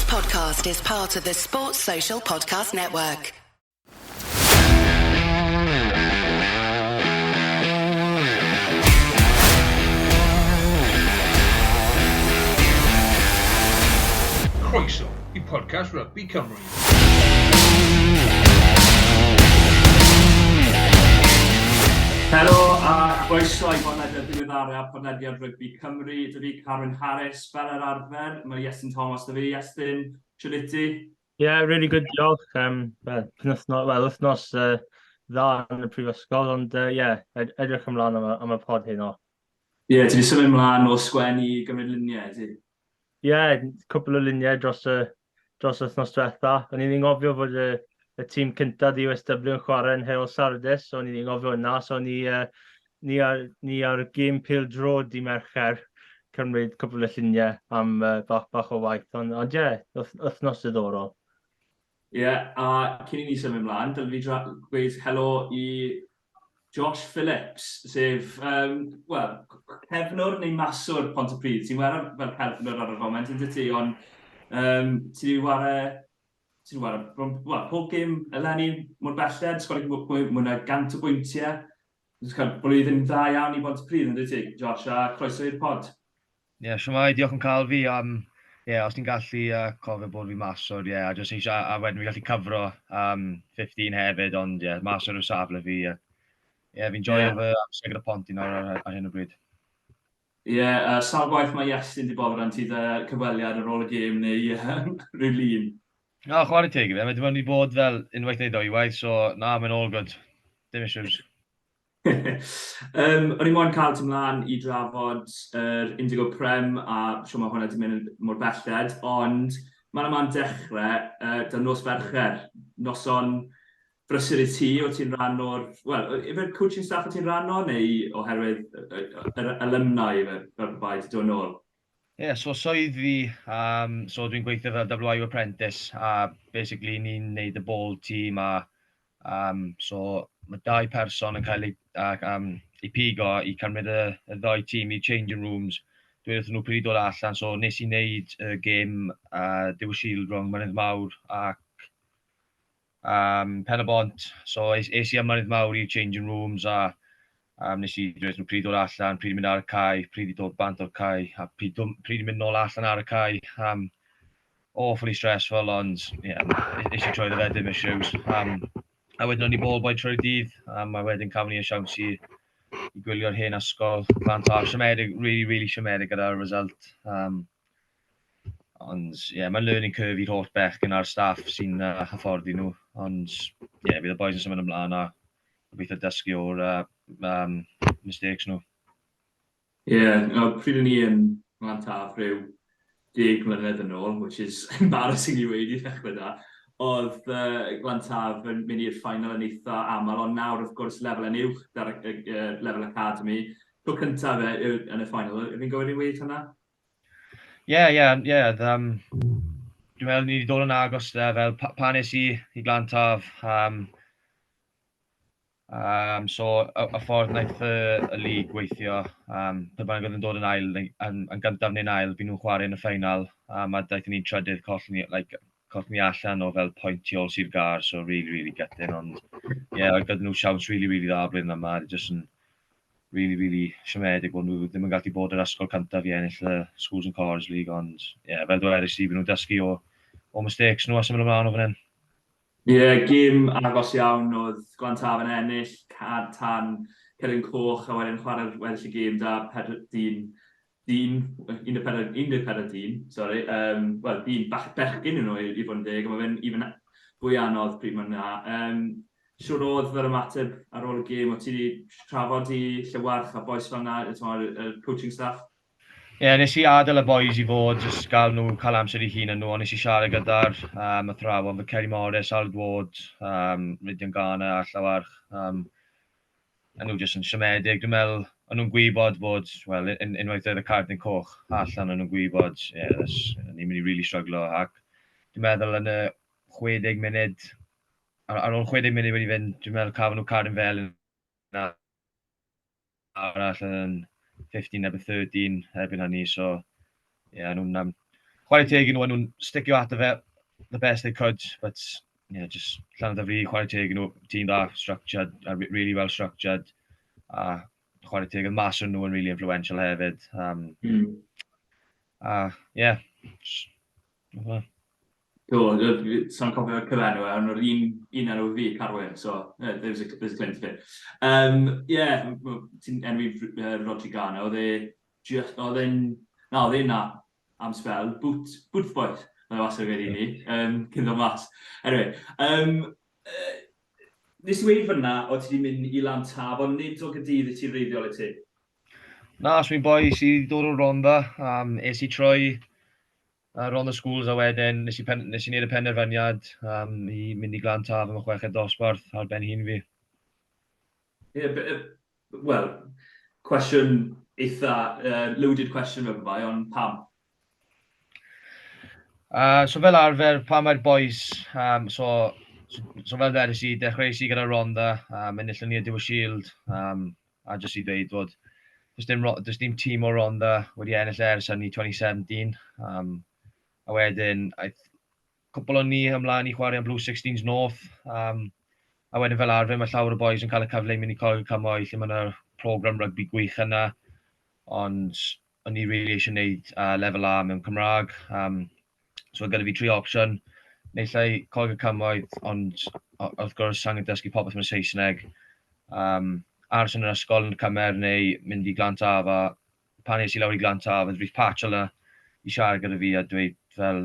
podcast is part of the Sports Social Podcast Network. Croeso i podcast Rugby Cymru. Helo a chroeso i bodlediad diweddaraf podlediad Rygbi Cymru. Dw fi Carwyn Harris, fel yr arfer, mae Iestyn Thomas 'da fi. Iestyn, shwd wyt ti? Yeah, really good, diolch. Well, penwythnos, well, wythnos dda yn y prifysgol, ond yeah, edrych ymlaen am y pod heno. Ie, yeah, ti wedi symud ymlaen o sgwennu i gymryd luniau, ti? Ie, yeah, cwpl o luniau dros y wythnos diwetha. O'n i'n ngofio fod y tîm cyntaf di USW yn chwarae yn Heol Sardis, so o'n i'n ngofio hwnna. So ni ar gêm pêl-droed di Mercher cymryd cwpl o lluniau am bach o waith. Ond ie, yeah, wythnos diddorol. Ie, yeah, a cyn i ni symud ymlaen, dylwn fi gweud helo i Josh Phillips, sef, wel, cefnwr neu maswr Pontypridd. Ti'n ware fel cefnwr ar y foment, yn ti? Ond ti wedi ware, ti wedi ware, wel, pob gêm eleni mor belled, sgori mwy na 100 o bwyntiau. Dwi'n cael blwyddyn dda iawn i Bontypridd, yn ti, Josh, a croeso i'r pod. Ie, yeah, shwmae, diolch yn cael fi. Yeah, os ti'n gallu cofio bod fi maswr, ie, yeah, a just eisiau, a wedyn fi gallu cyfro 15 hefyd, ond ie, yeah, maswr yw safle fi. Ie, yeah, fi'n joio fy amser gyda Ponty nawr ar hyn o bryd. Ie, yeah, sawl gwaith mae Iestyn di boddran ti 'da cyfweliad ar ôl y gêm neu rhyw lun? No, chwarae teg i fe, mae dim ond i bod fel unwaith neu ddwywaith, so na, mae'n all good. Dim issues. O'n i moyn cael ti mlaen i drafod yr Indigo Prem a siwr mae hwnna wedi mynd mor belled, ond mae'n yma'n dechrau 'da nos Fercher, noson brysur i ti, o ti'n rhan o'r, wel, yfe'r coaching staff o ti'n rhan o, neu oherwydd yr alumni ife, fel pe bai ti dod nôl? Ie, yeah, so swydd fi, so dwi'n gweithio fel WRU apprentice, a basically ni'n neud y ball team a so mae dau person yn cael ei pigo i cymryd y ddau tîm i changing rooms. Dweud wrthyn nhw pryd i dod allan, so nes i wneud y gêm Dew Shield rhwng Mynydd Mawr ac Pen y Bont. So es i am Mynydd Mawr i'r changing rooms a nes i dweud nhw pryd dod allan, pryd i mynd ar y cae, pryd i dod bant o'r cae, a pryd i mynd nôl allan ar y cae. Awfully stressful, ond yeah, nes i troi fe, dim issues. A wedyn o'n i ball boy trwy'r dydd, a wedyn cafon ni y siawns i gwylio'r hen ysgol. Glan Taf, siomedig, really, really siomedig gyda'r result. Ond ie, yeah, mae'n learning curve i'r holl bechgyn a'r staff sy'n hyfforddi nhw. Ond ie, yeah, bydd y boys yn symud ymlaen a gobeithio dysgu o'r mistakes nhw. Ie, yeah, no, pryd o'n i yn Glan Taf rhyw 10 mlynedd yn ôl, which is embarrassing i weud i ddechrau da, oedd Glan Taf yn mynd i'r final yn eitha aml, ond nawr wrth gwrs lefel yn uwch da'r lefel academy. Tro cyntaf fe yw yn y final, fi'n gywir i weud hwnna? Ie. Dwi'n meddwl ni wedi dod yn agos 'da fel pan es i Glan Taf. So, y ffordd wnaeth y league gweithio, pe bynnag oedd yn dod yn ail, yn gyntaf neu'n ail, byd nhw'n chwarae yn y ffeinal. A daethon ni'n trydydd, colli ni, like, colli ni allan o fel pwynt tu ôl Sir Gâr, so really, really gutting. Ond, ie, yeah, oedd gyda nhw siawns really, really dda blwyddyn yma. Just yn really, really siomedig bod nhw ddim yn gallu bod yr ysgol cyntaf i ennill y Schools and Colleges League, ond ie, yeah, fel dwedais i, byd nhw'n dysgu o mistakes nhw a symud ymlaen o fan hyn. Ie, yeah, gêm agos iawn oedd Glan Taf yn ennill tan cerdyn coch a wedyn chwarae'r weddill y gêm 'da pedwar dyn, 14, 14 dyn, sorry, wel, dyn bach bechgyn nhw i fod yn deg, a mae fe'n even fwy anodd pryd mae'n na. Siwr oedd yr ymateb ar ôl y gêm, o ti wedi trafod i Llywarch a boys fel yna, y coaching staff? Ie, yeah, nes i adael y boys i fod, just gael nhw, cael amser i hun yn nhw, ond nes i siarad gyda'r athrawon, fy Kerry Morris, Aled Ward, Rhydian Garner a Llywarch. A nhw jyst yn siomedig. Dwi'n meddwl, o'n nhw'n gwybod bod, wel, unwaith oedd y cardyn coch allan, o'n nhw'n gwybod, ie, yeah, ni'n mynd i really struglo. Ac dwi'n meddwl yn y 60 munud, ar ôl 60 munud wedi fynd, dwi'n meddwl cafon nhw cardyn felyn arall yn 15 neu 13 erbyn hynny, so ie, yeah, nhw'n Chwarae teg i nhw, nhw'n sticio ato fe the best they could, but yeah, just Llanymddyfri, chwarae teg i nhw, tîm dda, structured, a really well structured, a chwarae teg, oedd mas nhw yn really influential hefyd. A yeah, just, Do, sa'n cofio'r cyfenw e, ond yr un enw fi, Carwyn, so yeah, there's a claim to fit. Yeah, ti'n enwi Rodri Garner, oedd e just, oedd e'n, na, oedd e'n na am spell, boot boys, oedd e wastad yn gweud i ni, cyn ddod mas. Anyway, nes i weud fyna, o ti wedi mynd i Lantaf, ond nid o Gaerdydd i ti'n wreiddiol i ti? Na, so fi'n boi sydd wedi dod o Rhondda. Es i troi Rhondda Schools a wedyn nes i wneud y penderfyniad i mynd i Glan Taf am y chweched dosbarth ar ben hun fi. Yeah, wel, cwestiwn eitha loaded question fe bai, ond pam? So fel arfer, pan mae'r boys, so fel dwedes i, dechreuais i gyda Rhondda, enillon ni y Dewis Shield, a jyst i ddweud fod does dim tîm o Rhondda wedi ennill ers hynny 2017. A wedyn, aeth cwpl o ni ymlaen i chwarae am Blue 16s North. A wedyn fel arfer, mae llawer o boys yn cael y cyfle i mynd i Coleg y Cymoedd, lle mae yna program rygbi gwych yna. Ond o'n i really eisiau gwneud lefel A mewn Cymraeg. So gyda fi tri opsiwn. Naill ai Coleg y Cymoedd, ond wrth gwrs angen dysgu popeth mewn Saesneg. Aros yn yr ysgol yn y Cymer neu mynd i Glan Taf, a pan es i lawr i Glan Taf, oedd Rhys Patchell yna i siarad gyda fi a dweud fel,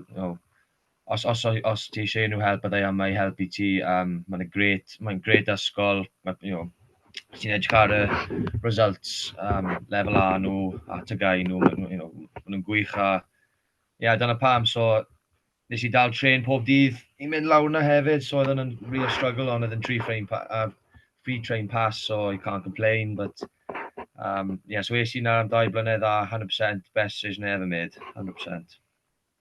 os ti eisiau unrhyw help, byddai yma i helpu ti. Mae'n great ysgol, ti'n edrych ar y results, lefel A nhw, a TGAU nhw, ma nhw'n gwych a yeah, dyna pam, so nes i dal tren pob dydd i mynd lawr yna hefyd, so oedd hwnna'n real struggle, ond oedd yn free train pass, so you can't complain, but yeah, so es i na am 2 blynedd a 100% best decision I ever made, 100%.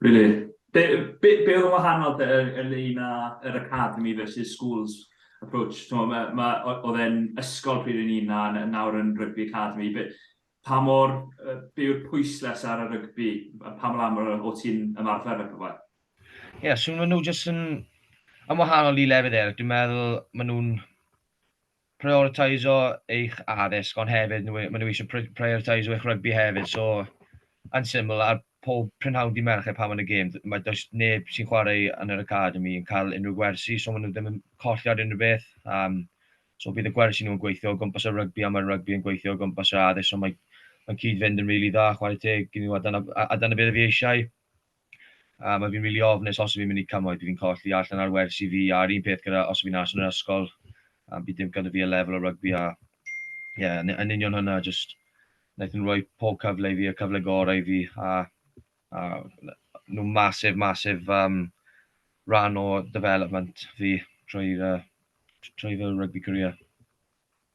Really? Be oedd yn wahanol te ynglyn â yr academy versus schools approach? T'mo, oedd e'n ysgol pryd o'n i na, nawr yn rugby academy. Pa mor, be yw'r pwyslais ar y rygbi? Pa mor aml o ti'n ymarfer fe pethau? Ie, yeah, so maen nhw jyst yn wahanol i lefydd eraill. Dwi'n meddwl maen nhw'n prioritiso eich addysg, ond hefyd maen nhw eisiau prioritiso eich rygbi hefyd. So, yn syml, ar pob prynhawn di Mercher pan mae'n y gêm, mae does neb sy'n chwarae yn yr academy yn cael unrhyw gwersi, so maen nhw ddim yn colli ar unrhyw beth. So bydd y gwersi nhw'n gweithio o gwmpas y rygbi a mae'r rygbi yn gweithio o gwmpas yr addysg, so mae cyd-fynd yn rili really dda, chwarae teg i nhw, a dyna beth fi eisiau. A mae fi'n rili really ofnus os fi'n mynd i Cymoedd, bydd fi'n colli allan ar wersi fi, a'r un peth gyda os fi'n aros yn yr ysgol, a bydd dim gyda fi y lefel o rygbi a yeah, yn union hynna, just wnaeth nhw rhoi pob cyfle i fi, y cyfle gorau i fi, a nhw massive, massive rhan o development fi trwy fy rugby career.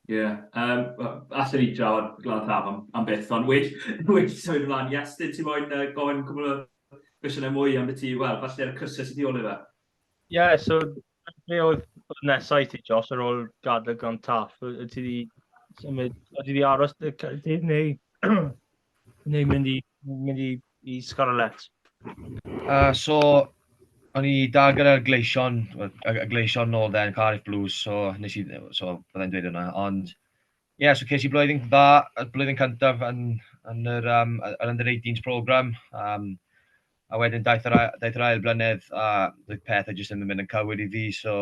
Ie, yeah. Allen ni drafod Glan Taf am byth, ond well symud ymlaen. Iestyn, ti moyn gofyn cwbl o gwestiynau mwy am beth ti, wel, falle'r cyrsiau sydd tu ôl i fe? Ie, yeah, so be oedd nesau i ti, Josh, ar ôl gadael Glan Taf? Wyt ti wedi symud, wyt ti wedi aros dy Caerdydd neu mynd i Scarlets? So, o'n i dal gyda'r Gleision, y Gleision nôl then, Cardiff Blues, so nes i, so byddai'n dweud hwnna, ond ie, yeah, so ces i blwyddyn dda, y blwyddyn cyntaf yn yr under 18s program, a wedyn daeth yr ail blynedd a doedd pethau jyst ddim yn mynd yn cywir i fi, so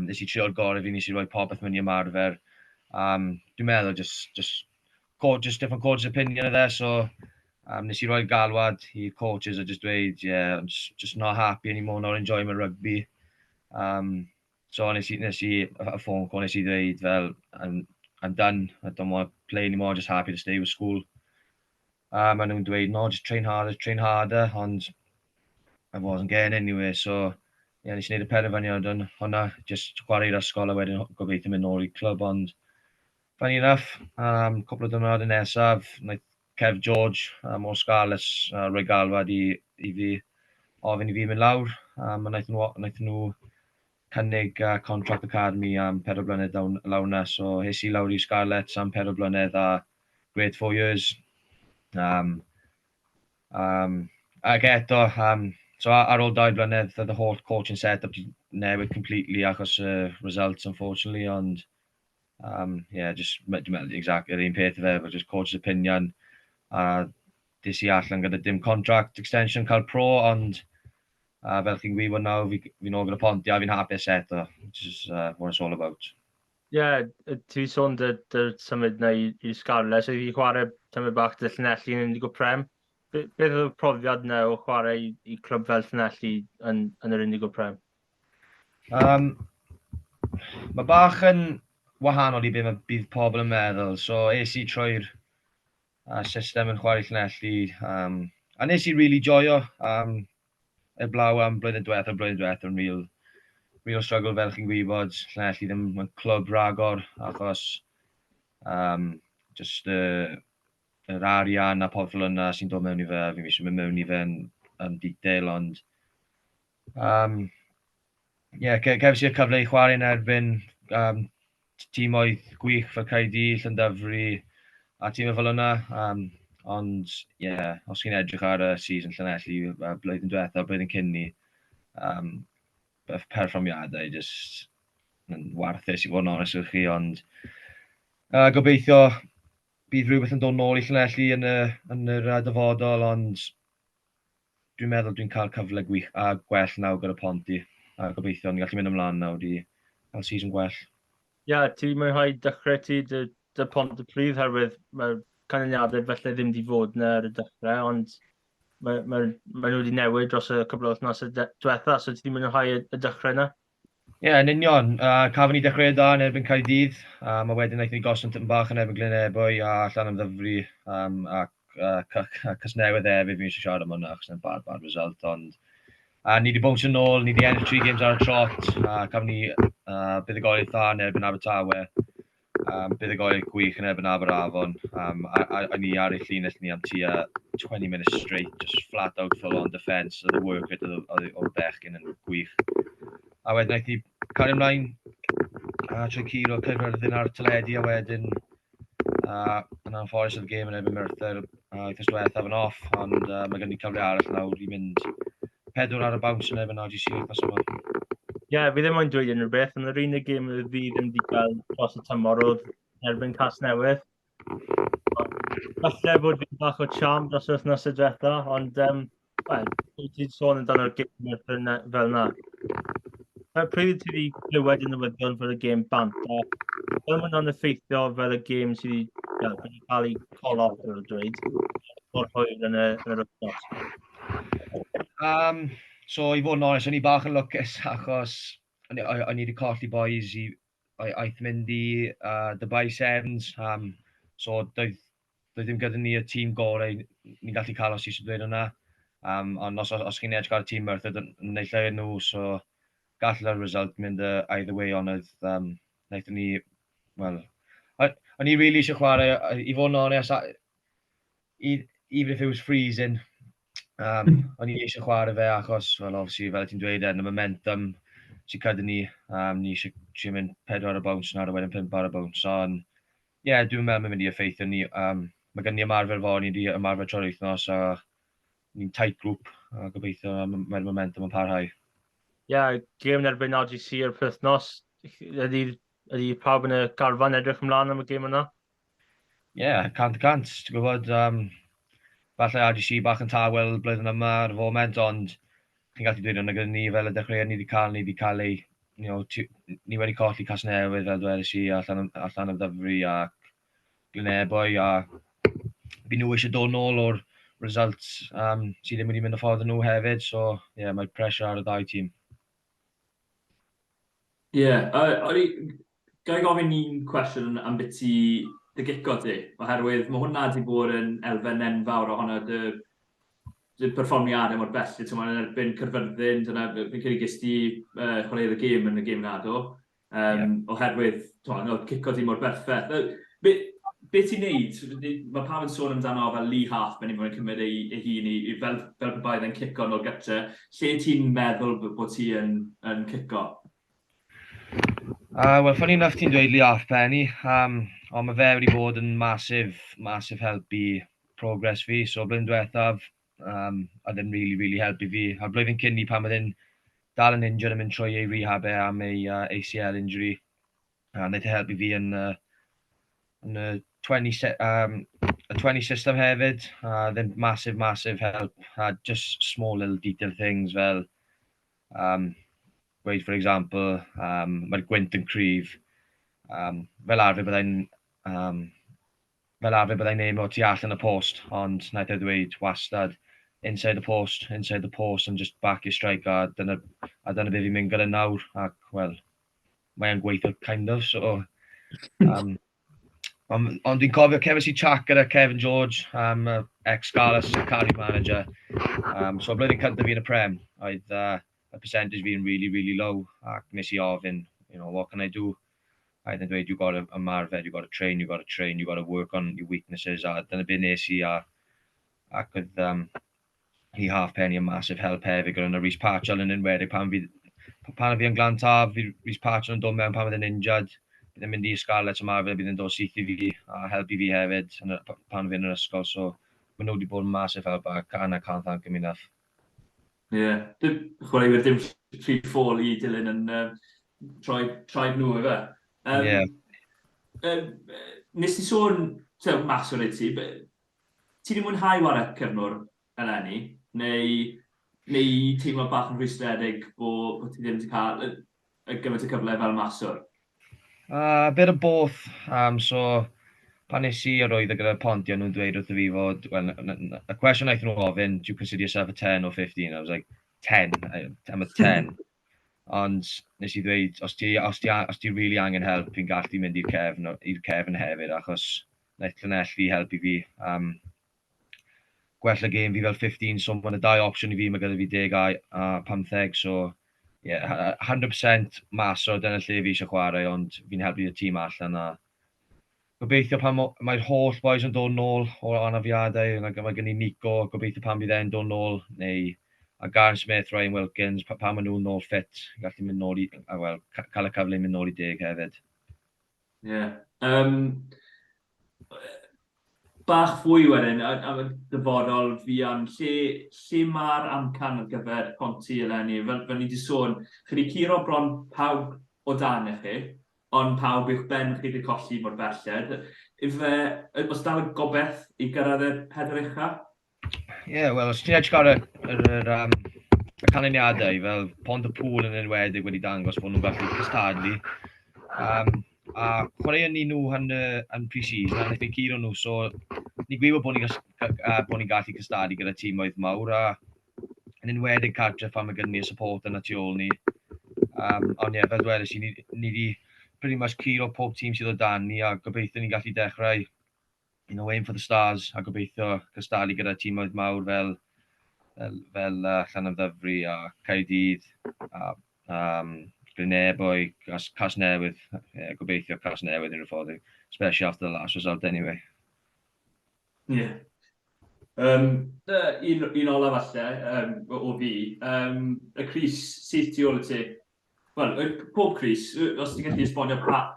nes i trio'r gorau fi, nes i roi popeth mewn i ymarfer. Dwi'n meddwl just different coaches' opinion oedd e, so nes i roi galwad i coaches a just dweud, "Yeah, I'm just not happy anymore, not enjoying my rugby." So nes i a phone call, nes i ddweud fel, "I'm done, I don't want to play anymore, just happy to stay with school." A maen nhw'n dweud, "No, just train harder," ond I wasn't getting anywhere, so yeah, nes i wneud y penderfyniad yn hwnna, just chwarae i'r ysgol a wedyn gobeithio mynd nôl i'r clwb, ond funny enough, cwpl o diwrnodau nesaf, wnaeth Kev George o'r Scarlets rhoi galwad i fi, ofyn i fi mynd lawr, a wnaeth nhw cynnig contract academy am 4 blynedd lawr na, so es i lawr i Scarlets am 4 blynedd a great 4 years. Ac eto, so ar ôl 2 blynedd, the whole coaching set-up di newid completely achos results, unfortunately, ond yeah, just, dwi'n meddwl exactly yr un peth fe, just coach's opinion, a des i allan gyda dim contract extension cael pro, ond fel chi'n gwybod nawr, fi nôl gyda Ponty a fi'n hapus eto, which is what it's all about. Ie, yeah, ti sôn dy symud na i Scarlets, so i chwarae tymed bach dy Llanelli yn Indigo Prem. Beth oedd y profiad na o chwarae i clwb fel Llanelli yn yr Indigo Prem? Mae bach yn wahanol i be mae bydd pobl yn meddwl. So es i trwy'r system yn chwarae Llanelli, a nes i really joio, eblaw am blwyddyn diwethaf, blwyddyn diwethaf yn real, real struggle, fel chi'n gwybod. Llanelli ddim yn clwb ragor achos just yr arian a popeth fel yna sy'n dod mewn i fe. Fi'n eisiau mynd mewn i fe yn detail, ond yeah, cefais i'r cyfle i chwarae yn erbyn tîmoedd gwych fel Caerdydd, Llandovery a tîmau fel yna. Ond yeah, os chi'n edrych ar y season Llanelli blwyddyn diwethaf, blwyddyn cyn ni, perfformiadau just yn warthus i fod yn onest â chi, ond gobeithio bydd rhywbeth yn dod nôl i Llanelli yn yr dyfodol, ond dwi'n meddwl dwi'n cael cyfle gwych a gwell nawr gyda Ponty, a gobeithio ni'n gallu mynd ymlaen nawr i cael season gwell. Ie, yeah, ti'n mwynhau dechrau ti dy Pontypridd, herwydd mae'r canlyniadau felly ddim wedi fod yna ar y dechrau, ond mae nhw wedi newid dros y cwpl o wythnosau diwetha, so ti wedi mwynhau y dechrau yna? Ie, yeah, yn union. Cafon ni dechrau da yn erbyn Caerdydd. A wedyn wnaethon ni gostwng tipyn bach yn erbyn Glynebwy a Llanymddyfri ac Casnewydd hefyd, fi eisiau siarad am hwnna achos yna'n bad, bad result. Ond ni wedi bownsio nôl, ni wedi ennill 3 games ar y trot. Cafon ni buddugoliaeth dda yn erbyn Abertawe. Buddugoliaeth gwych yn erbyn Aberafon. A ni ar ei llinell ni am tua 20 minutes straight, just flat out full on defence. Oedd y work rate o'r bechgyn yn gwych. A wedyn wnaeth ni cario ymlaen a trwy curo Caerfyrddin ar teledu, a wedyn yn anffodus oedd y gêm yn erbyn Merthyr wythnos diwethaf yn off, ond mae gen i cyfle arall nawr i mynd 4 ar y bounce yn erbyn RGC wythnos yma. Ie, yeah, fi ddim ond dweud unrhyw beth, ond yr unig gêm oedd fi ddim wedi cael dros y tymor oedd erbyn Casnewydd. Falle bod fi'n bach o charm dros yr wythnos y diwetha, ond wel, ti'n sôn amdano'r gêm fel yna. Pryd ti wedi clywed y newyddion fel y gêm bant, a fel mae hwnna'n effeithio fel y gêm sydd wedi cael ei call off, fel dweud, mor hwyr yn yr wythnos? So, i fod yn onest, o'n i bach yn lwcus achos o'n i wedi colli boys i aeth mynd i Dubai Sevens. So, doedd ddim gyda ni y tîm gorau ni'n gallu cael os eisiau dweud hwnna. Ond os chi'n edrych ar y tîm Merthyr, neu lle nhw, so gall y result mynd either way, ond oedd, wnaethon ni, wel, o'n i really eisiau chwarae, i fod yn onest, even if it was freezing, o'n i eisiau chwarae fe achos, well, obviously, fel ti'n dweud, y momentum sy'n gyda ni, ni eisiau trio mynd 4 ar y bounce nawr a wedyn 5 ar y bounce, ond ie, yeah, dwi'n meddwl mae'n mynd i effeithio ni. Mae gen ni ymarfer fory, ni wedi ymarfer tro'r wythnos, a ni'n tight group, a gobeithio mae'r momentum yn parhau. Ie, yeah, gêm yn erbyn RGC yr wythnos, ydy pawb yn y garfan edrych ymlaen am y gêm yna? Ie, yeah, 100%. Ti'n gwybod, falle RGC bach yn tawel blwyddyn yma ar y foment, ond chi'n gallu dweud hwnna gyda ni fel y dechreuad ni wedi cael ei, ni wedi colli Casnewydd fel dwedais i, allan o Ddyfri a Glynebwy, a by nhw eisiau dod nôl o'r results sydd ddim wedi mynd y ffordd nhw hefyd, so yeah, mae pressure ar y ddau tîm. Ie, yeah, ga i gofyn un cwestiwn am beth ti dy gico ti, oherwydd mae hwnna wedi bod yn elfen enfawr ohono dy perfformiadau mor bell, ti'n yn erbyn Caerfyrddin, dyna, fi'n credu ges ti chwaraeodd y gêm yn y gêm na, do? Yeah. Oherwydd, ti'n oedd cico di mor berffaith. Be ti'n neud? Mae pawb yn sôn amdano fel Lee Halfpenny mae'n cymryd ei hun i fel pe bai yn cico nôl gytre. Lle ti'n meddwl bod ti yn cico? Wel, funny enough ti'n dweud Lee Halfpenny, ond mae fe wedi bod yn massive, massive help i progress fi. So, blwyddyn diwethaf, Oedd e'n really, really helpu fi. A'r blwyddyn cyn ni pan oedd e'n dal yn injured yn mynd trwy ei rehab e am ei ACL injury. A wnaeth e helpu fi yn, yn y 20, y 20 system hefyd. A ddim massive, massive help. A just small little detail things fel, gweud for example, mae'r gwynt yn cryf. Fel arfer byddai'n fel arfer byddai'n aim o tu allan y post, ond wnaeth e ddweud wastad inside the post, inside the post and just back your strike a dyna be fi'n mynd gyda nawr ac wel, mae'n gweithio kind of, so ond dwi'n cofio cefais i chat gyda Kevin George, ex-Scarlets carry manager. So blwyddyn cyntaf fi yn y Prem, oedd y percentage fi'n really, really low, ac nes i ofyn, "What can I do?" A oedd yn dweud, "You got to ymarfer, you got to train, you got to train, you got to work on your weaknesses," a dyna beth nes i, ac oedd Lee Halfpenny yn massive help hefyd gyda Rhys Patchell yn enwedig pan fi yn Glantaf, fi Rhys Patchell yn dod mewn pan oedd yn injured, bydd yn mynd i Scarlets ymarfer, bydd yn dod syth i fi a helpu fi hefyd pan fi yn yr ysgol, so maen nhw wedi bod yn massive help a and I can't thank them enough. Ie, yeah. Dim, chwaraewyr dim rhy ffôl i dilyn yn traed nhw, efe. Yeah. Nes ti sôn, so, mas o'r ti, ti wedi mwynhau ware cefnwr eleni, neu teimlo bach yn rhwystredig bod ti ddim wedi cael y gymaint o cyfle fel maswr? A bit of both. So, pan nes i arwyddo gyda Ponty, o'n nhw'n dweud wrtho fi fod, well, y cwestiwn wnaethon nhw ofyn, "Do you consider yourself a 10 or 15?" I was like, "10, I'm a 10." Ond nes i ddweud, os ti really angen help, fi'n gallu mynd i'r cefn hefyd, achos wnaeth Llanelli helpu fi. Gwella gêm fi fel 15, so mae'n y dau opsiwn i fi, mae gyda fi 10 a 15, so yeah, 100% mas o dyna lle fi eisiau chwarae, ond fi'n helpu y tîm allan a gobeithio pan mae'r holl boys yn dod nôl o'r anafiadau, mae gen i Nico, gobeithio pan bydd e'n dod nôl, neu a Garen Smith, Ryan Wilkins, pan maen nhw'n nôl fit, gallu mynd nôl i, a wel, cael y cyfle i mynd nôl i 10 hefyd. Ie. Yeah. Bach fwy wedyn am y dyfodol fuan, lle mae'r amcan ar gyfer Ponty eleni? Fel ni wedi sôn, chi wedi curo bron pawb o dan i chi, ond pawb uwch ben chi wedi colli mor belled. Ife, os dal y gobeith i gyrraedd y pedwar ucha? Ie, yeah, wel, os ti'n edrych ar y canlyniadau, fel Pont-y-pŵl yn enwedig wedi dangos bod nhw'n gallu cystadlu. A chwaraeon ni nhw yn pre-season, a wnaethon ni curo nhw, so ni'n gwybod bod ni'n gallu cystadlu gyda tîmoedd mawr, a yn enwedig cartref pan mae gyda ni y support yna tu ôl ni. Ond ie, yeah, fel dwedais i, ni wedi pretty much curo pob tîm sydd o dan ni, a gobeithio ni'n gallu dechrau aim for the stars a gobeithio cystadlu gyda tîmoedd mawr fel Llanymddyfri a Caerdydd a Glynebwy, Casnewydd, yeah, gobeithio Casnewydd yn rhyw ffordd, especially after the last result anyway. Ie. Yeah. Un ola falle o fi, y crys syth tu ôl i ti. Wel, pob crys, os ti'n gallu esbonio pa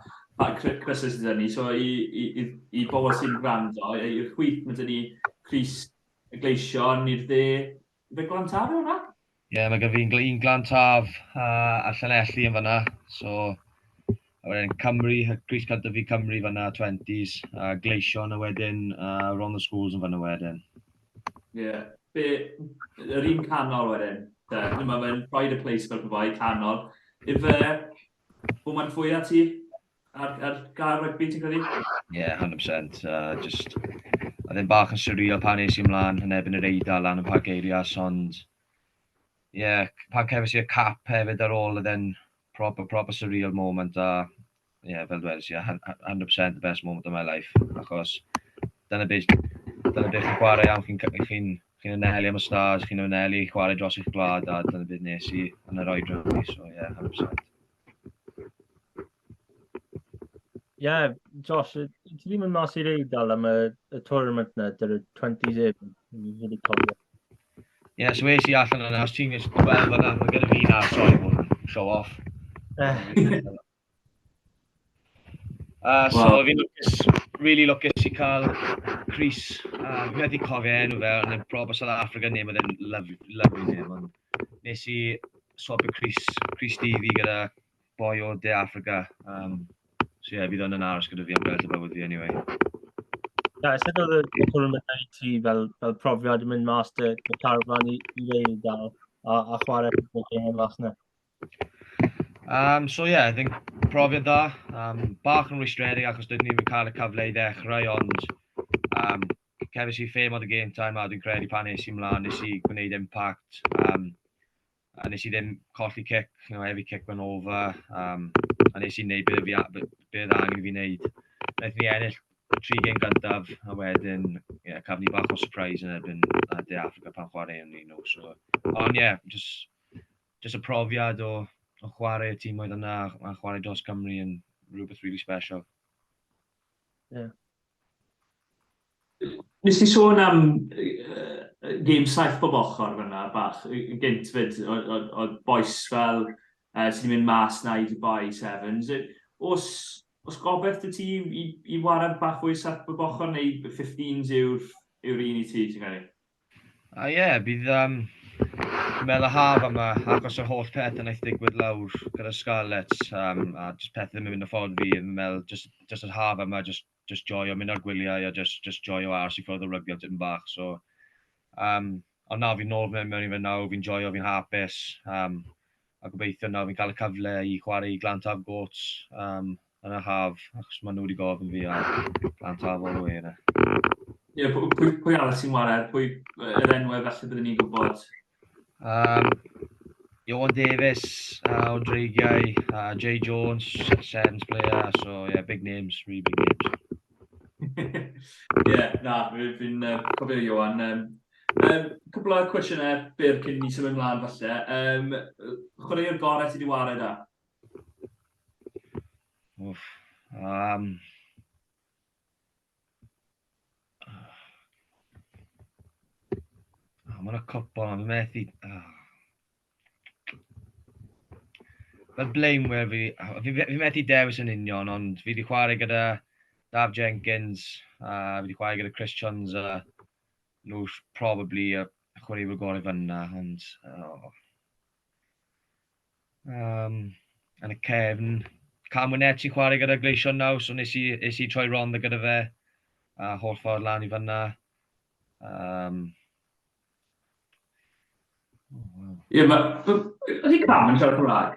crysau sydd 'da ni, so i bobl sy'n gwrando, i'r chwith mae 'da ni crys y Gleision, i'r dde, fe Glantaf yw hwnna? Ie, yeah, mae gen fi un Glantaf a Llanelli yn fanna. So, a wedyn Cymru, y crys cyntaf fi Cymru fanna, 20s, a Gleision a wedyn Rhondda Schools yn fanna wedyn. Ie. Yeah. Be, yr un canol wedyn, mae fe'n pride of place fel pe canol. Ife, moment fwyaf ti ar gael rygbi, ti'n credu? Yeah, 100%. Just, oedd e'n bach yn surreal pan es i ymlaen yn erbyn yr Eidal lan yn Parc Eirias, ond yeah, pan cefais i'r cap hefyd ar ôl, oedd e'n proper, proper surreal moment a yeah, fel dwedais i, 100% the best moment of my life, achos dyna beth chi'n chwarae am, chi anelu am y stars, chi'n anelu chwarae dros eich gwlad, a dyna beth nes i yn yr oedran fi, so yeah, 100%. Ie, yeah, Josh, ti ddim yn mas i'r Eidal am y tournament na, dy'r 20s efo, fi wedi cofio. Ie, yeah, so es i allan yna, os ti'n gweld fan'na, mae gyda fi na, sorry, bod yn show off. So fi'n lwcus, really lwcus i cael crys, fi methu cofio enw fe, ond yn proper South African name, oedd e'n lovely, lovely name, ond nes i swapio crys, crys du fi gyda boi o De Africa. So ie, yeah, fydd o'n yn aros gyda fi am gweddill y bywyd fi anyway. Na, sut oedd y tournament i ti fel, fel profiad yn mynd mas dy, dy carfan i, i Eidal a, a chwarae cwpl o gêm mas yna? So yeah, I think profiad dda. Bach yn rwystredig achos dydyn ni'n cael y cyfle i ddechrau, ond cefais i fair amount o game time a dwi'n credu pan es i mlaen nes i gwneud impact. A nes i ddim colli cic, you know, every kick went over, a nes i wneud beth fi, be oedd angen i fi wneud. Wnaethon ni ennill 3 gêm gyntaf, a wedyn, yeah, cafon ni bach o surprise yn erbyn De Africa pan chwaraeon ni nhw. So, ond yeah, just y profiad o chwarae y tîmoedd yna a chwarae dros Cymru yn rhywbeth really special. Yeah. Nes ti sôn am gêm 7 bob ochr fyna bach yn gynt fyd, o bois fel sydd wedi mynd mas na i Dubai Sevens. Os, os gobeith dy ti i, i warae bach fwy 7 bob ochr neu 15s yw'r yw un i ti, ti'n credu? A ie, yeah, bydd, dwi'n meddwl y haf yma, achos yr holl peth yn eich digwydd lawr gyda Scarlets, a just pethau ddim yn mynd o ffordd fi, dwi'n meddwl, just yr haf yma, just joio mynd ar gwyliau a just joio aros i ffwrdd o rygbi am tipyn bach. So, ond na, fi'n nôl mewn i fe nawr, fi'n joio, fi'n hapus, a gobeithio nawr fi'n cael y cyfle i chwarae i Glantaf Goats yn y haf, achos maen nhw wedi gofyn fi a Glantaf all the way yna. Ie, yeah, pwy arall sy'n chwarae? Pwy yr enwau falle byddwn ni'n gwybod? Ioan Davies o Dreigiau, Jay Jones, Sevens player, so yeah, big names, really big names. Ie, yeah, na, fi'n cofio Ioan. Cwpl o cwestiynau byr cyn ni symud ymlaen falle. Chwaraewr gorau ti wedi whare da? Wff. Oh, mae'n y cwpl, ond fi'n methu. Oh. Fel blaenwyr fi methu dewis yn union, ond fi wedi chwarae gyda Daf Jenkins, a fi wedi chwarae gyda Chris Chuns, a nhw probably y chwaraewyr gorau fyna, ond. Oh. Yn y cefn, Cam Winnett sy'n chwarae gyda Gleision nawr, so nes i troi Rhondda gyda fe, a holl ffordd lan i fyna. Oh, wow. Ie, mae. Ydy Cam yn siarad Cymraeg?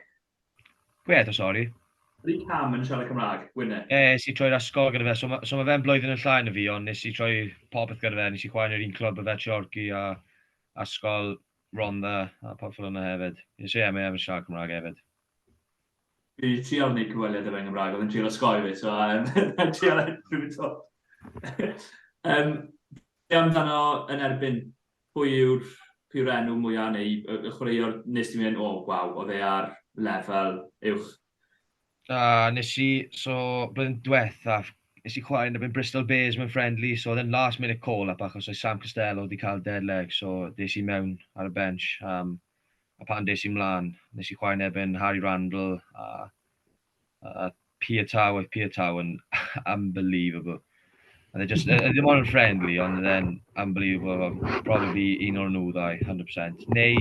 Pwy eto, sori? Ydy Cam yn siarad Cymraeg, Gwynedd? Ie, nes i troi'r ysgol gyda fe, so ma fe'n blwyddyn yn llai na fi, ond nes i troi popeth gyda fe, nes i chwarae yn yr un clwb â fe Treorci a ysgol Rhondda a popeth fel yna hefyd. So ie, mae e'n siarad Cymraeg hefyd. Fi wedi trial wneud cyfweliad efo yn Gymraeg, oedd yn trial osgoi fi, so trial rhywbeth to. Be amdano yn erbyn, pwy yw'r enw mwyaf neu y chwaraewr nes ti'n mynd, "O, oh, waw, oedd e ar lefel uwch"? Nes i, so, blwyddyn diwethaf, nes i chwarae yn erbyn Bristol Bears mewn friendly, so oedd e'n last minute call-up achos oedd Sam Costello wedi cael dead leg, so des i mewn ar y bench. A pan des i mlaen, nes i chwarae yn erbyn Harry Randall a Piutau, oedd Piutau yn unbelievable. And they just, ddim ond yn friendly, ond then unbelievable, probably un o'r nhw ddau, 100%. Neu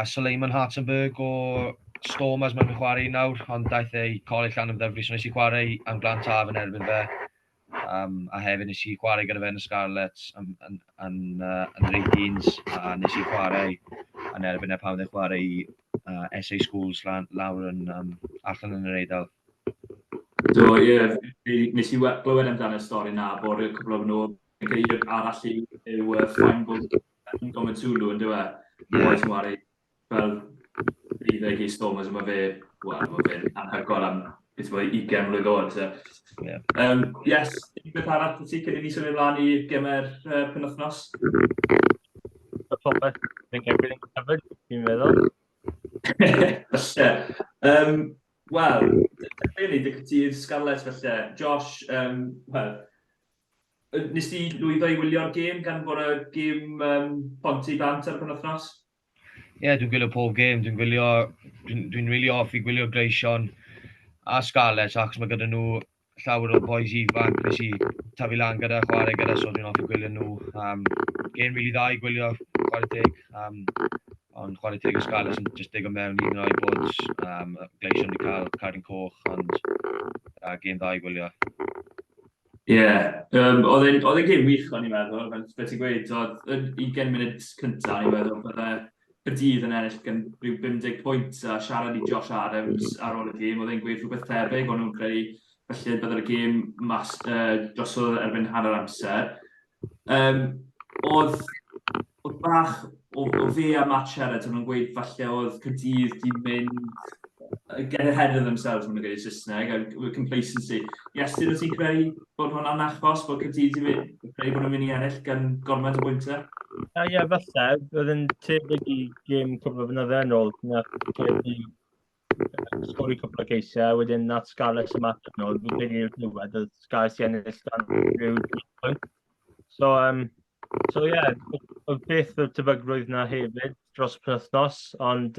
Suleiman Hartzenberg o Stormers mae'n chwarae nawr, ond daeth e i Coleg Llanymddyfri, so nes i chwarae am Glantaf yn erbyn fe. A hefyd nes i chwarae gyda fe yn y Scarlets yn yr 18s, a nes i chwarae yn erbyn e pan oedd e'n chwarae i SA Schools lan, lawr yn, allan yn yr Eidal. Do, ie, yeah, nes i glywed amdano y stori na, bod y cwpl o nhw, credu arall yw Feinberg Gomatulu yn dweud. Yeah. Bois yn chwarae fel 12 i Stormers, a mae fe, wel, mae fe'n anhygoel am beth mae 20 mlwydd oed. So. Yeah. Yes, beth arall ti cyn i ni symud ymlaen i gemau'r penwythnos? Y popeth, I think everything covered, fi'n meddwl. Falle. Wel, dechreuwn ni dy Scarlets falle. Josh, wel, nes ti lwyddo i wylio'r gêm gan bod y gêm Ponty bant ar y penwythnos? Ie, yeah, dwi'n gwylio pob gêm. Dwi'n gwylio, dwi'n dwi really hoffi gwylio Gleision a Scarlets achos mae gyda nhw llawer o boys ifanc nes i tyfu lan gyda, chwarae gyda, so dwi'n hoffi gwylio nhw. Gêm really dda i gwylio, chwarae teg. Ond chwarae teg y Scarlets yn just digon mewn i un o'i bod Gleision wedi cael cardyn coch, ond gêm dda i gwylio. Ie, yeah. Oedd e'n gêm wych o'n i'n meddwl, fel beth ti'n gweud, oedd yn 20 munud cyntaf o'n i'n meddwl bydde Caerdydd yn ennill gan rhyw 50 pwynt a siarad i Josh Adams ar ôl y gêm, oedd e'n gweud rhywbeth tebyg, o'n nhw'n credu felly byddai'r gêm mas drosodd erbyn hanner amser. Oedd bach o fe a Matt Sherratt, o'n nhw'n gweud falle oedd Caerdydd 'di mynd get ahead of themselves, maen nhw'n gweud yn Saesneg, a complacency. Iestyn, wyt ti'n credu bod hwnna'n achos, bod Caerdydd 'di mynd, credu bod nhw'n mynd i ennill gan gormod o bwyntiau? Ie, yeah, falle, oedd yn tebyg i gêm cwpl o flynyddoedd yn ôl, nath Caerdydd sgori cwpl o geisiau, wedyn nath Scarlets ymateb nôl, fi'n credu i'r diwedd, oedd Scarlets i ennill gan rhyw 3 pwynt. So yeah, oedd beth o'r tebygrwydd na hefyd dros y penwythnos, ond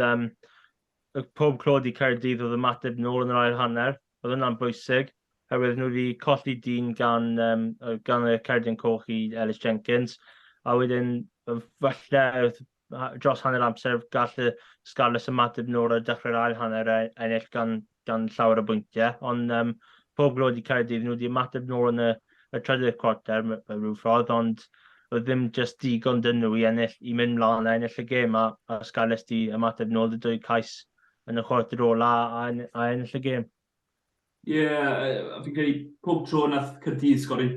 pob clod i Caerdydd oedd ymateb nôl yn yr ail hanner, oedd hwnna'n bwysig, oherwydd nhw wedi colli dyn gan y cerdyn coch i Ellis Jenkins, a wedyn falle dros hanner amser gall y Scarlets ymateb nôl ar dechrau'r ail hanner a ennill gan llawer o bwyntiau, ond pob glod i Caerdydd, nhw wedi ymateb nôl yn y trydydd cwarter mewn rhyw ffordd, ond oedd ddim just digon dyn nhw i ennill, i mynd mlaen a ennill y gêm, a Scarlets di ymateb nôl y dwy cais yn y chwarter ola a ennill y gêm. Ie, yeah, fi'n credu pob tro nath Caerdydd sgori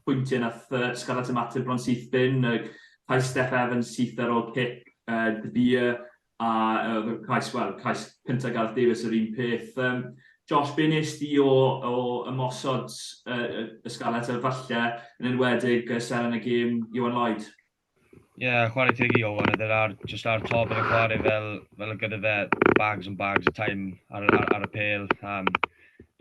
pwyntiau nath Scarlets ymateb bron syth bin, cais Steff Evans syth ar ôl cic De Beer, a cais, well, cais cyntaf Gareth Davies yr un peth. Josh, be nes di o ymosod y Scarlets a falle yn enwedig seren y gêm Ioan Lloyd? Ie, yeah, chwarae teg i Owen, oedd e just ar top yn y chwarae fel gyda fe bags and bags of time ar y pêl. Dwi'n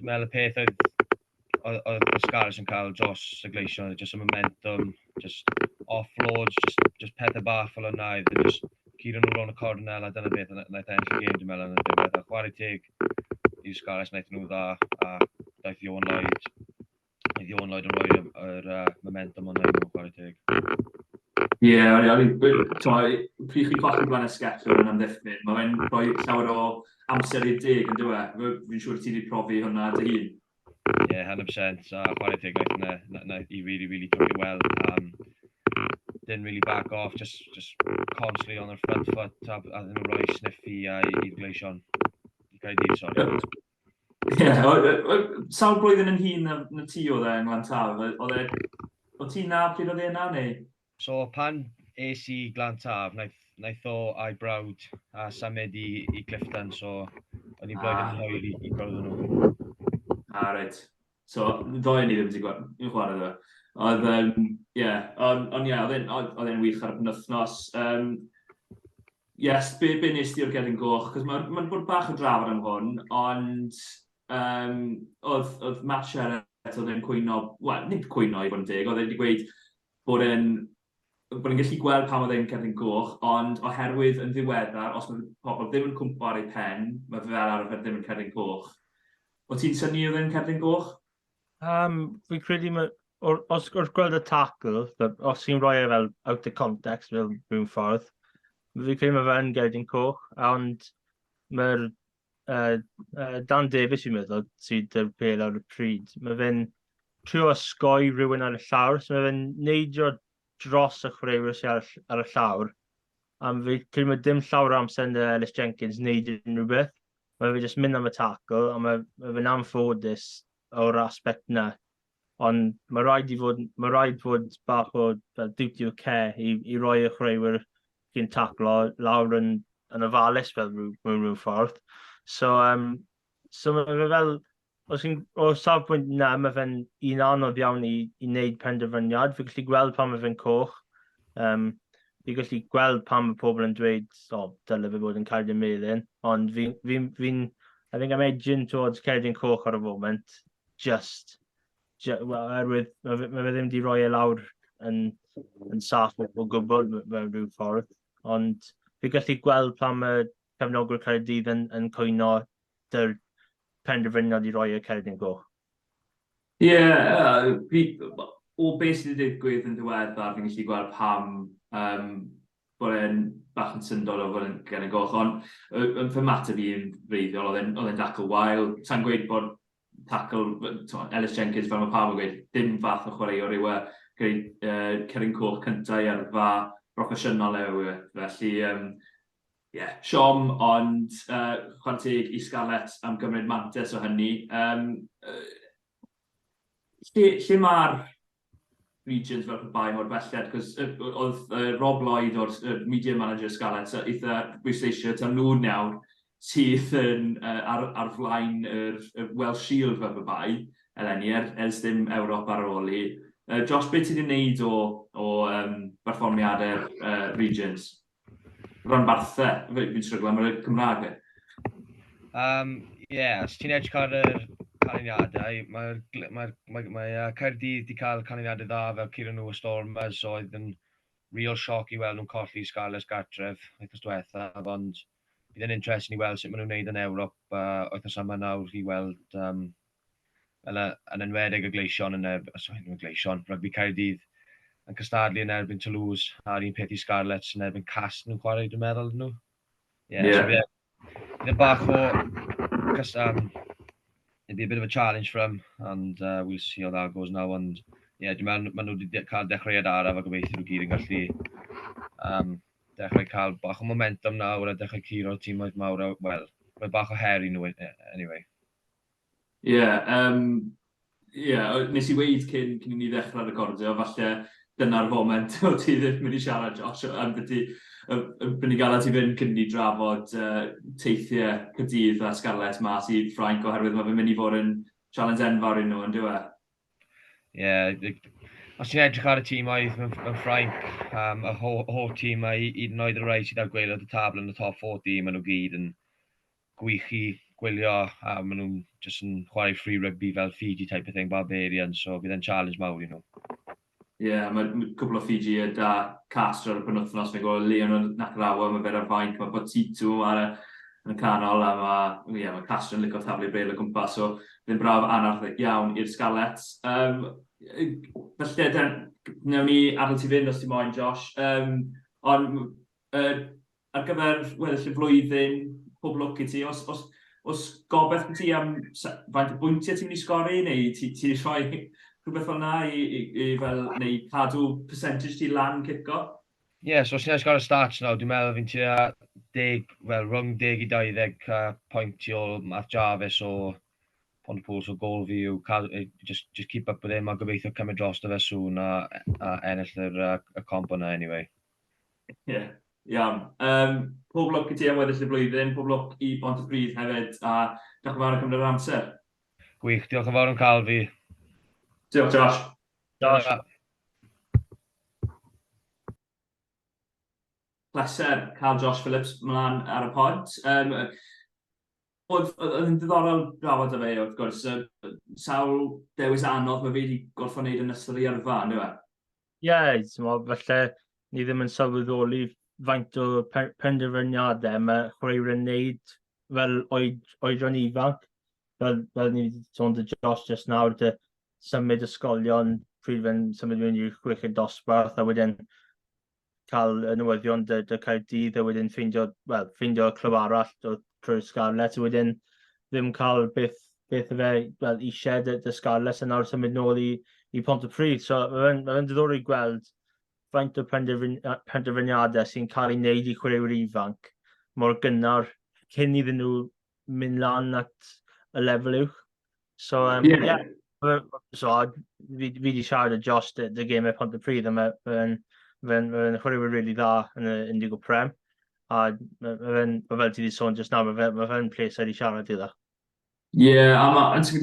meddwl y peth oedd y Scarlets yn cael dros y Gleision, just y momentum, just offloads, just pethau bach fel yna, oedd e just curo nhw rownd y cornel, a dyna beth wnaeth ennill y gêm, dwi'n meddwl, yn y diwedd. A chwarae teg i'r Scarlets, wnaeth nhw dda, a daeth Ioan Lloyd, daeth Ioan Lloyd yn rhoi'r momentum hwnna i nhw, chwarae teg. Ie, pryd chi'n colli blaen asgellwr yn amddiffyn, mae fe'n rhoi llawer o amser i'r deg, yn dyw e? Fi'n siŵr ti wedi profi hwnna dy hun. Yeah, 100%. A chwarae teg, wnaeth he really, really took it well. Didn't really back off, just constantly on the front foot, a ddyn nhw roi sniff i'r Gleision. I Caerdydd, sorry. Ie, yeah, sawl blwyddyn yn hŷn na ti oedd e yng Nglan-taf? Oedd ti na pryd oedd e yna, neu? So, pan es i Glan-taf, naeth o a'i brawd a symud i Clifton, so o'n i'n blwyddyn yn hwyr i gwrdd nhw. Ah, reit. So, ddoi ni ddim wedi chwarae ddo. Oedd, ie, ond ie, oedd e'n wych ar y penwythnos. Yes, be nes ti o'r gerdyn goch? Cos mae'n ma bod bach o drafod am hwn, ond oedd Matt Sherratt oedd e'n cwyno, wel, nid cwyno i fod yn deg, oedd e wedi gweud bod e'n gallu gweld pam oedd e'n cerdyn goch, ond oherwydd yn ddiweddar, os mae pobl ddim yn cwmpo ar ei pen, mae fe fel arfer ddim yn cerdyn coch. O ti'n synnu oedd e'n cerdyn goch? Fi'n credu, os wrth gweld y tackle, os ti'n rhoi e fel out of context fel mewn ffordd, fi'n credu mae fe'n gerdyn coch, ond mae'r Dan Davies fi'n meddwl sydd 'da'r pêl ar y pryd, mae fe'n trio osgoi rhywun ar y llawr, so mae fe'n neidio dros y chwaraewyr sydd ar y llawr, a fi credu mae dim llawer o amser yn Ellis Jenkins wneud unrhyw beth. Mae fe jyst mynd am y tackle, a mae fe'n anffodus o'r aspect na. Ond mae rhaid fod bach o fel duty of care i roi y chwaraewyr chi'n taclo lawr yn ofalus fel mewn rhyw ffordd. So mae fe fel, os chi'n, o safbwynt na, mae fe'n un anodd iawn i wneud penderfyniad. Fi'n gallu gweld pam mae fe'n coch. Fi'n gallu gweld pam mae pobl yn dweud, "O, oh, dyle fe bod yn cerdyn melyn." Ond fi, I think I'm edging towards cerdyn coch ar y foment. Just, well, oherwydd mae fe ddim wedi rhoi e lawr yn saff o gwbl mewn rhyw ffordd. Ond fi'n gallu gweld pam mae cefnogwyr Caerdydd yn cwyno dy'r penderfyniad i roi y cerdyn goch. Ie, yeah, fi, o beth sydd wedi digwydd yn ddiweddar, fi'n gallu gweld pam bod e'n bach yn syndod o fod yn gen y goch, ond yn fy mateb i'n wreiddiol, oedd e'n dacl wael. Sa'n gweud bod tackle, Ellis Jenkins, fel mae pawb yn gweud, dim fath o chwaraewr yw e, gyda'i ceryn coch cyntaf i yrfa broffesiynol e yw e. Felly, yeah, siom, ond chwarae teg i Scarlets am gymryd mantais o hynny. Lle mae'r regions fel pe bai mor belled, cos oedd Rob Lloyd o'r media manager Scarlets eitha bwysleisio taw nhw nawr sydd yn ar flaen yr Welsh Shield fel pe bai eleni, ers ddim Ewrop ar ôl i. Josh, beth ti wedi wneud o berfformiadau'r regions? Rhanbarthau, fi'n stryglo am y Cymraeg fi. Yeah, os ti'n edrych ar yr canlyniadau, mae'r mae, mae, mae Caerdydd wedi cael canlyniadau dda fel curo nhw y Stormers, so oedd yn real shock i weld nhw'n colli Scarlets gartref wythnos diwethaf, ond bydd yn interesting i weld sut maen nhw'n gwneud yn Ewrop wythnos yma nawr i weld fel y, yn enwedig y Gleision yn erbyn, sorry, ddim y Gleision, Rygbi Caerdydd yn cystadlu yn erbyn Toulouse, a'r un peth i Scarlets yn erbyn Castres nhw'n chwarae, dwi'n meddwl, nhw. Yeah, so bydd e bach o, cys, it'll be a bit of a challenge for them, and we'll see how that goes now, and yeah, dwi'n meddwl maen nhw wedi cael dechreuad araf a gobeithio nhw gyd yn gallu dechrau cael bach o momentum nawr a dechrau curo'r timoedd mawr, a, wel, mae bach o her i nhw anyway. Ie, yeah, nes i weud cyn i ni ddechrau recordio, falle dyna'r foment o ti ddim mynd i siarad, Josh, am byti, mynd i gael ti fynd cyn i ni drafod teithiau Caerdydd a Scarlets mas i Ffrainc, oherwydd mae fe'n mynd i fod yn challenge enfawr i nhw, yn dyw e? Ie, yeah, os ti'n edrych ar y tîmoedd mewn Ffrainc, y holl tîm, hyd yn oed y rhai sydd ar gwaelod y tabl yn y top 14, maen nhw gyd yn gwych i gwylio a maen nhw'n just yn chwarae free rugby fel Fiji type of thing, Barbarians, so bydd e'n challenge mawr i nhw. Ie, yeah, mae cwpl o Fiji da Castres ar y penwythnos, fi'n gweld Leon Nakarawa, mae fe ar fainc, mae Botitu ar y, yn y canol, a mae, yeah, mae Castres yn licio taflu bêl o gwmpas, so bydd yn braf anarth iawn i'r Scarlets. Felly, newn ni adael ti fynd os ti moyn, Josh. Ond ar gyfer weddill y flwyddyn, pob lwc i ti. Os gobeith i ti am faint o bwyntiau ti'n mynd i sgori, neu ti'n ti rhoi rhywbeth fel yna i fel, neu cadw percentage ti lan cico? Ie, yeah, so os ti'n edrych ar y stats nawr, dwi'n meddwl fi'n tua 10, wel, rhwng 10 i 20 pwynt tu ôl Matt Jarvis o Pontypool, so goal fi yw cael, just keep up with him a gobeithio cymryd drosto fe soon a ennill y comp yna anyway. Ie, yeah, iawn. Pob lwc i ti am weddill y flwyddyn, pob lwc i Bontypridd hefyd, a diolch yn fawr am cymryd yr amser. Gwych, diolch yn fawr am cael fi. Diolch, Josh. Josh. Pleser cael Josh Phillips mlaen ar y pod. Oedd yn ddiddorol drafod â fe, wrth gwrs. Sawl dewis anodd mae fe wedi gorfod wneud yn ystod ei yrfa, on'd yw e? Ie, yeah, falle ni ddim yn sylweddoli faint o penderfyniadau mae chwaraewyr yn neud fel oedran ifanc. Fel ni wedi sôn 'da Josh just nawr, dy symud ysgolion pryd fe'n symud mewn i'r chweched dosbarth a wedyn cael y newyddion dy Caerdydd a wedyn ffeindio, wel, ffeindio clwb arall trwy'r Scarlets a wedyn ddim cael beth y fe, wel, eisiau dy Scarlets a nawr symud nôl i Pontypridd. So mae fe'n diddorol i gweld faint o penderfyniadau sy'n cael ei wneud i chwaraewyr ifanc mor gynnar cyn iddyn nhw mynd lan at y lefel uwch. So, yeah. So, fi wedi siarad â Josh dy gemau Pontypridd a mae fe'n ma fe chwaraewyr really dda yn y Indigo Prem. A mae fe'n, ma fel ti wedi sôn just nawr, mae fe'n pleser i siarad iddo. Ie, yeah, a ma, ti'n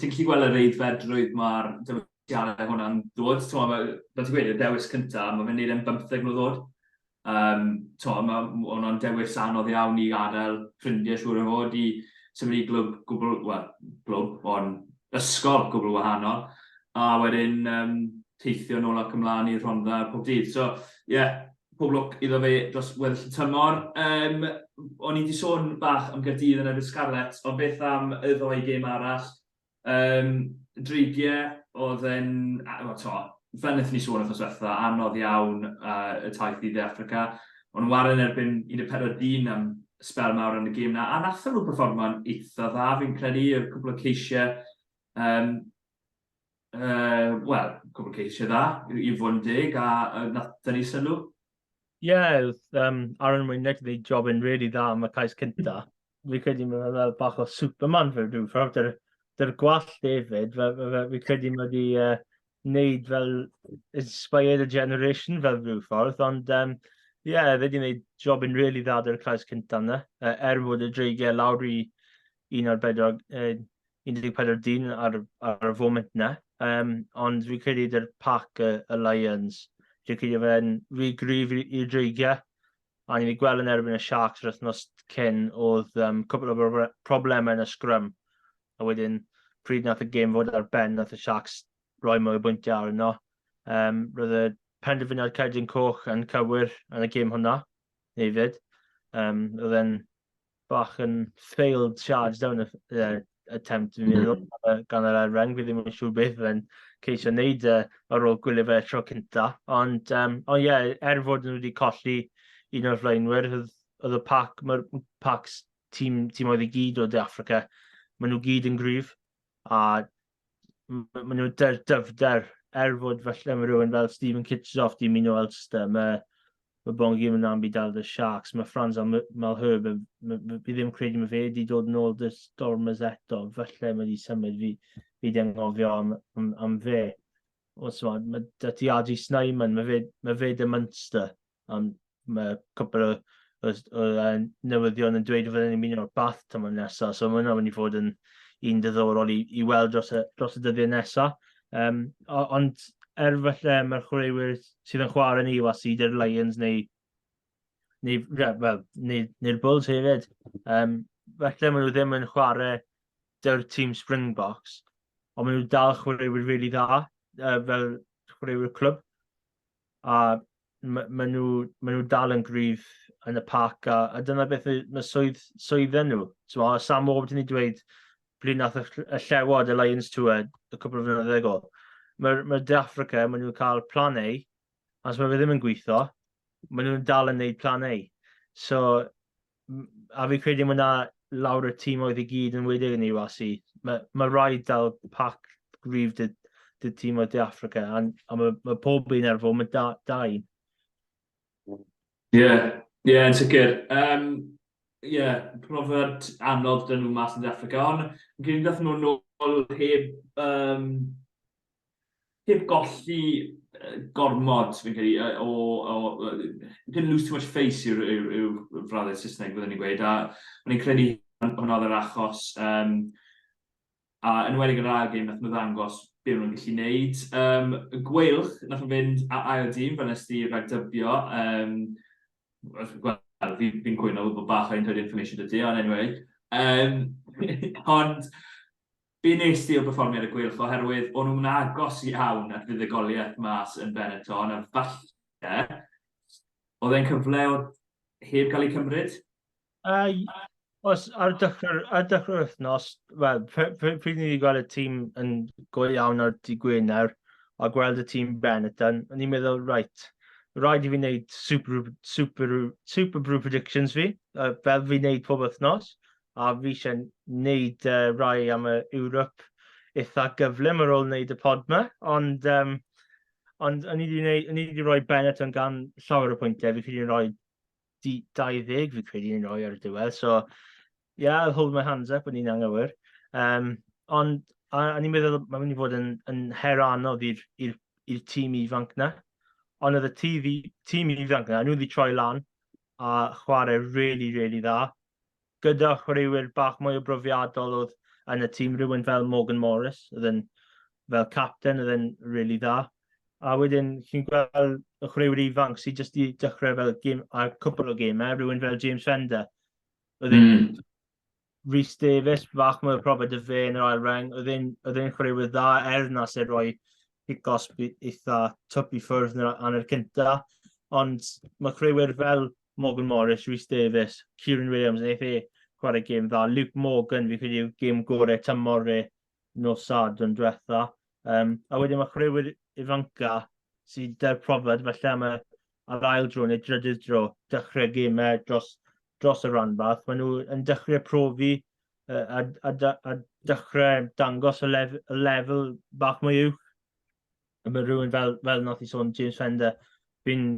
gallu gweld yr aeddfedrwydd mae'r dewisiadau hwnna'n dod. Ti'n fel ti'n gweud, y dewis cyntaf, mae fe'n neud e'n 15 mlwydd oed. Mae hwnna'n dewis anodd iawn i adael ffrindiau siŵr o fod i symud i glwb gwbl, wel, glwb, ond ysgol gwbl wahanol. A wedyn teithio nôl ac ymlaen i'r Rhondda pob dydd. So, ie, yeah, pob lwc iddo fe dros weddill y tymor. O'n i wedi sôn bach am Gaerdydd yn erbyn Scarlets, ond beth am y ddou gêm arall? Dreigiau, oedd yn, well, to, fel wnaethon ni sôn wythnos diwetha, anodd iawn y taith i Dde Affrica. O'n nhw'n ware yn erbyn 14 dyn am sbel mawr yn y gêm na, a nathon nhw perfformo'n eitha dda, fi'n credu, y cwpl o ceisiau, um, wel, cwpl o ceisiau dda, i fod yn deg, a nath dynnu sylw. Ie, yeah, Aaron Winnick wedi job yn really dda am y cais cynta. Fi credu mae fel bach o Superman fel rhyw ffordd. Dy'r dyr gwallt hefyd, fi credu mae wedi wneud fel inspired a generation fel rhyw ffordd, ond um, yeah, fe wedi wneud job yn really dda dy'r cais cynta yna, er fod y dreigiau lawr i un o'r bedwar, 14 dyn ar, ar y foment na. Ond fi'n credu dy'r pac y, y Lions, fi'n credu fe'n rhy gryf i'r dreigiau. A ni wedi gweld yn erbyn y Sharks yr wythnos cyn, oedd cwpl o problemau yn y scrum. A wedyn, pryd nath y gêm fod ar ben, nath y Sharks roi mwy o bwyntiau arno. Roedd y penderfyniad cerdyn coch yn cywir yn y gêm hwnna, hefyd. Roedd e'n bach yn failed charge down attempt, fi'n meddwl, gan yr Elren. Fi ddim yn siŵr beth fe'n ceisio wneud ar ôl gwylio fe tro cynta. Ond, ond ie, yeah, er fod nhw wedi colli un o'r flaenwyr, oedd y pac, mae'r pacs tîm, tîm oedd i gyd o De Affrica, maen nhw gyd yn gryf, a maen nhw dyfder, er fod falle mae rhywun fel Steven Kitshoff di ymuno Ulster, mae Mae Bongi Mbonambi dal 'da Sharks, mae Frans Malherbe, fi ddim credu mae fe wedi dod yn ôl 'da Stormers eto, falle mae wedi symud fi, fi wedi anghofio am, am, am fe. Os ma, mae 'da ti RG Snyman, mae fe, mae fe 'da Munster, a mae cwpl o, o, o, o newyddion yn dweud fydden ni'n mynd o'r Bath tymor nesaf, so mae hwnna'n mynd i fod yn un diddorol i, i weld dros y, dros y dyddiau nesaf. Ond er falle mae'r chwaraewyr sydd yn chwarae yn UAC, dy'r Lions neu, neu, yeah, well, neu, neu'r Bulls hefyd, falle maen nhw ddim yn chwarae dy'r tîm Springboks, ond maen nhw dal chwaraewyr really dda, fel chwaraewyr clwb. A maen nhw, ma nhw dal yn gryf yn y parc, a dyna beth mae swydd, swyddau nhw. So, Sam Warburton wedi dweud pryd nath y, y Llewod, y Lions Tour, y cwpl o flynyddoedd ago. Mae'r mae De Africa, maen nhw'n cael plan A, a os mae fe ddim yn gweithio, maen nhw'n dal yn neud plan A. So, a fi credu mae yna lawr y tîm oedd i gyd yn wedig yn URC. Mae, mae rhaid dal pac gryf dy, dy tîm o De Africa, a, a mae, mae pob un ar fod, mae da, da un. Ie, yeah, ie, yeah, yn sicr. Ie, yeah, profiad anodd dyn nhw mas yn De Africa, ond yn credu dath nhw nôl heb, heb golli gormod, fi'n credu, o, o, didn't lose too much face yw'r yw, yw frawddeg Saesneg, byddwn ni'n gweud, a o'n i'n credu hwnna oedd yr achos, a yn enwedig yn yr ail gêm, nath nhw ddangos be maen nhw'n gallu gwneud. Y Gweilch, nath nhw fynd a ail dîm, fel nes di ragdybio. Wel, fi'n fi cwyno bod bach o inside information 'da ti, ond anyway. Ond be nes di o berfformiad y Gweilch, oherwydd o'n nhw'n agos iawn at fuddugoliaeth mas yn Benetton, a falle oedd e'n cyfle oedd heb gael ei cymryd? Os ar dechrau'r ar dechrau'r wythnos, wel, pryd ni wedi gweld y tîm yn go iawn ar dydd Gwener a gweld y tîm Benetton, o'n i'n meddwl, right, rhaid i fi wneud super, super, super brew predictions fi, fel fi'n wneud pob wythnos, a fi eisiau wneud rai am y Europe eitha gyflym ar ôl wneud y pod yma, ond, ond o'n i wedi wneud, o'n i wedi rhoi Benetton gan llawer o pwyntiau, fi credu rhoi 20 fi credu ni'n rhoi ar y diwedd, so yeah, I'll hold my hands up, o'n i'n anghywir. Ond a, a ni'n meddwl mae'n mynd i fod yn, yn her anodd i'r tîm ifanc na. Ond oedd y tîm ifanc na, nhw wedi troi lan a chwarae really, really dda. Gyda chwaraewyr bach mwy o brofiadol oedd yn y tîm, rhywun fel Morgan Morris, oedd yn fel captain, oedd yn really dda. A wedyn, chi'n gweld y chwaraewyr ifanc sydd jyst i dechrau fel gêm, a cwpl o gemau, rhywun fel James Fender. Oedd e'n Rhys Davies, bach mwy o profiad y fe yn yr ail reng, oedd e'n chwaraewyr dda, er na sy'n rhoi cic gosb eitha twp i ffwrdd yn yr hanner cynta. Ond mae chwaraewyr fel Morgan Morris, Rhys Davies, Kieran Williams, wnaeth e chwarae gêm dda. Luke Morgan, fi credu yw gêm gorau tymor e. nos Sadwrn diwetha. Um, a wedyn mae chwaraewyr ifanca sydd 'da'r profiad falle am y ar ail dro neu drydydd dro dechrau gemau dros, dros y rhanbarth. Maen nhw yn dechrau profi a, a, a dechrau dangos y, lef, y lefel bach mwy uwch. A mae rhywun fel, fel nath i sôn, James Fender, fi'n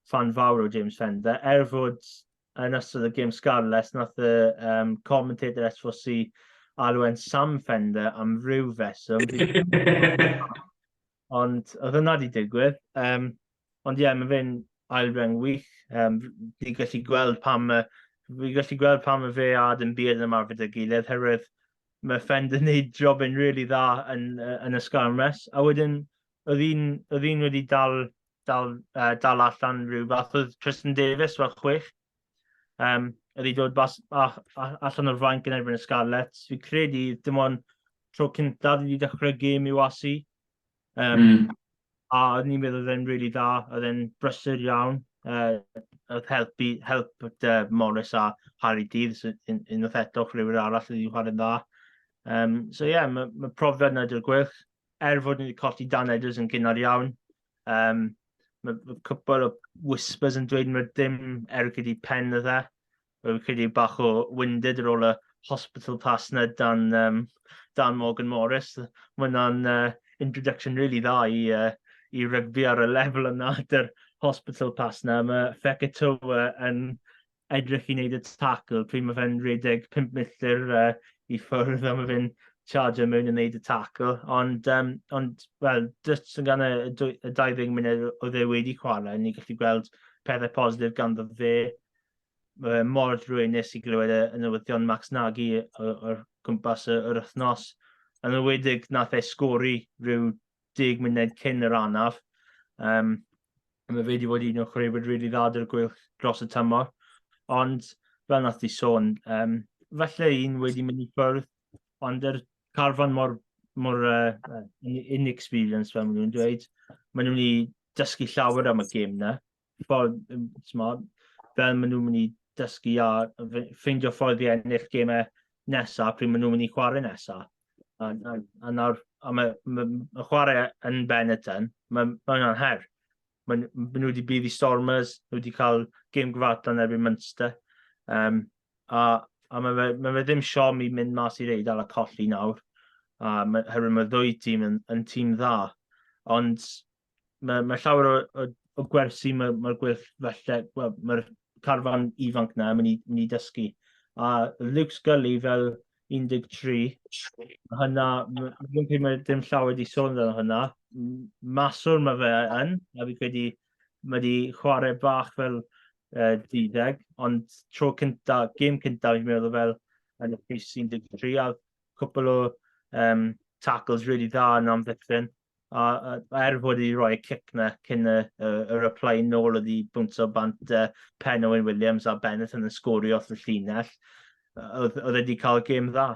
fan fawr o James Fender, er fod yn ystod y gêm Scarlets, nath y um, commentator S4C alw e'n Sam Fender am ryw feswm. Ond oedd hynna wedi digwydd. Um, ond ie, yeah, mae fe'n ail reng wych. Um, fi gallu gweld pam y, fi gallu gweld pam y fe a Adam Beard yn ymarfer dy gilydd, herwydd mae Fender yn gwneud job yn really dda yn, yn y sgarmes. A wedyn, oedd un, oedd un wedi dal, dal, uh, dal allan rhyw fath, oedd Tristan Davis fel chwech. Um, oedd hi dod bas, a, a, allan o'r fainc yn erbyn y Scarlets. Fi credu dim ond tro cyntaf wedi dechrau gêm i wasi. Um, mm. A oedd ni'n meddwl oedd e'n really dda, oedd e'n brysur iawn. Uh, oedd helpu, help dy Morris a Harry Dydd, so un, unwaith eto chwaraewyr arall oedd wedi chwarae'n dda. Um, so ie, yeah, mae ma profiad yna dy'r gwych. Er fod ni wedi colli Dan Edwards yn gynnar iawn, um, mae ma cwpl o whispers yn dweud mae dim ergyd i pen oedd e. Mae'n credu bach o winded ar ôl y hospital pass na dan, um, dan Morgan Morris. Mae hwnna'n uh, introduction really dda i, uh, i rygbi ar y lefel yna, dy'r hospital pass na. Mae Fekitoa yn edrych i wneud y tackle pryd mae fe'n rhedeg 5 milltir uh, i ffwrdd a mae fe'n charger mewn i wneud y tackle. Ond, um, ond wel, just yn gan y, y 20 munud oedd e wedi chwarae, ni'n gallu gweld pethau positif ganddo fe. Mae fe mor druenus i glywed y, y newyddion Max Nagy o'r gwmpas yr, yr wythnos. Yn enwedig nath e sgori rhyw 10 munud cyn yr anaf. Um, mae fe wedi bod un o'r chwaraewyr rili really dda dy'r gweilch dros y tymor. Ond, fel nath di sôn, um, falle un wedi mynd i ffwrdd, ond yr carfan mor, mor uh, inexperienced fel maen nhw'n dweud, maen nhw'n i dysgu llawer am y gêm na. Ffordd, t'mod, fel maen nhw'n mynd i dysgu a ffeindio ffordd i ennill gemau nesaf pryd maen nhw'n mynd i chwarae nesaf. A, a, a nawr, a mae, mae, mae chwarae yn Benetton, mae, mae hwnna'n her. Mae, mae nhw wedi bydd i Stormers, nhw wedi cael gêm gyfartal yn erbyn Munster. Um, a a mae fe, mae fe ddim siom i mynd mas i'r Eidal a colli nawr. A mae, herwydd mae ddwy tîm yn, yn tîm dda. Ond mae, mae llawer o, o, o gwersi mae'r mae gwyll falle, wel, mae'r carfan ifanc na yn mynd i, mynd i dysgu. A Luke Scully fel 13, mae hynna, fi'n credu mae dim llawer wedi sôn amdano hynna. Maswr mae fe yn, a fi'n credu mae wedi chwarae bach fel uh, deuddeg, ond tro cynta, gêm cynta fi'n meddwl fel yn y pris 13, a cwpl o um, tackles really dda yn amddiffyn. A, a er fod wedi rhoi y cic na cyn y, y, y reply nôl oedd i bwntio bant uh, pen Owen Williams a Bennett yn sgorio off y llinell, oedd, oedd wedi cael gêm dda.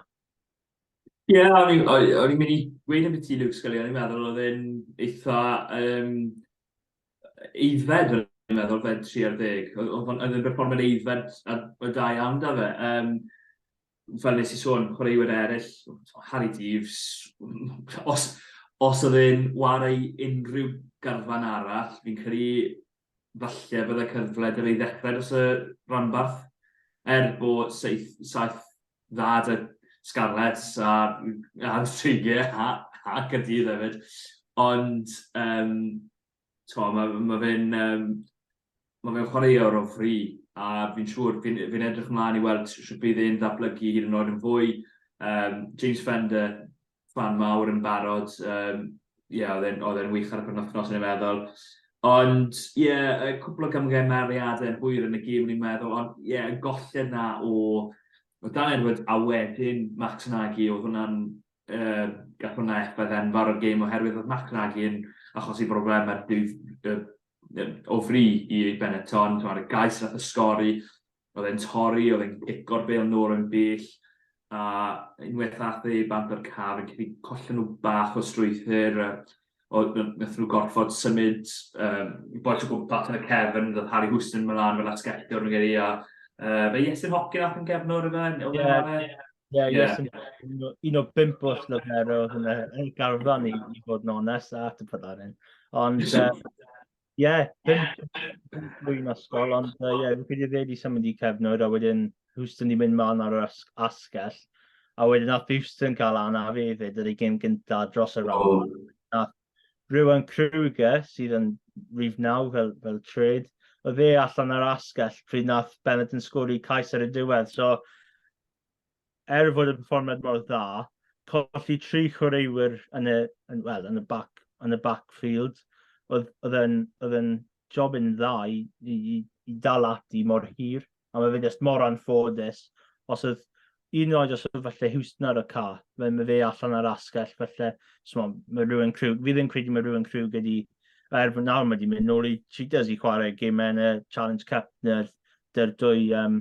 Ie, yeah, o'n i'n mynd i gweud am beth i Luke Scully, o'n i'n meddwl oedd e'n eitha um, aeddfed, o'n i'n meddwl, fed 3 ar 10. Oedd e'n berfformiad aeddfed a, a da iawn da fe. Um, fel nes i sôn, chwaraewyr eraill, Harry Deaves, os, os oedd e'n wario unrhyw garfan arall, fi'n credu falle bydde cyfle 'da fe i ddechrau dros y rhanbarth, er bod saith, saith dda 'da Scarlets a, a Treigiau a, a Caerdydd hefyd. Ond um, mae ma fe'n um, ma fe'n chwaraewr o fri, a fi'n siŵr, fi'n fi edrych ymlaen i weld sut bydd e'n ddatblygu hyd yn oed yn fwy. Um, James Fender, fan mawr yn barod, um, yeah, oedd e'n wych ar y penwythnos yn ei meddwl. Ond, ie, yeah, y cwpl o gamgymeriadau yn hwyr yn y gêm, ni'n meddwl, ond ie, yeah, y golled na o, o Dan Edwards a wedyn Max Nagy, oedd hwnna'n uh, gath hwnna effaith enfawr o'r gêm oherwydd oedd Max Nagy yn achosi broblemau o fri i Benetton, mae'r gais nath y sgori, oedd e'n torri, oedd e'n cico'r bêl nôl yn bell, a unwaith ath e bant o'r car, yn credu collen nhw bach o strwythur, a nath nhw gorfod symud um, bois o gwmpas yn y cefn, ddodd Harry Houston mlaen fel asgellwr yn credu, a uh, fe Iestyn Hopkin ath yn gefnwr yma? Ie, Ie, yeah, yes, un o bump o'r llyfrau oedd yn y garfan i, i fod yn onest, a to put that in. Ond, ie, yeah, bump blwyddyn ysgol, ond ie, yeah, fi'n credu fe wedi symud i cefnwr, a wedyn Houston di mynd man ar yr asgell, a wedyn nath Houston cael anaf hefyd ar ei gêm gyntaf dros y round. Oh. Nath Ruan Kruger, sydd yn rhif 9 fel, fel trade, oedd e allan ar asgell pryd nath Benetton sgori cais ar y diwedd. So, er fod y perfformiad mor dda, colli tri chwaraewyr yn y, yn, well, yn y, back, yn y backfield, oedd, oedd yn, oedd yn job yn dda i, i, i dal ati mor hir. A mae fe jyst mor anffodus. Os oedd un oed os oedd falle Houston ar y ca, mae, mae fe allan ar asgell, falle, so, mae rhywun Krug, fi ddim credu mae rhywun Krug ydi, er fod nawr mae wedi mynd nôl i Cheetahs i chwarae gemau yn y Challenge Cup, neu'r dwy, um,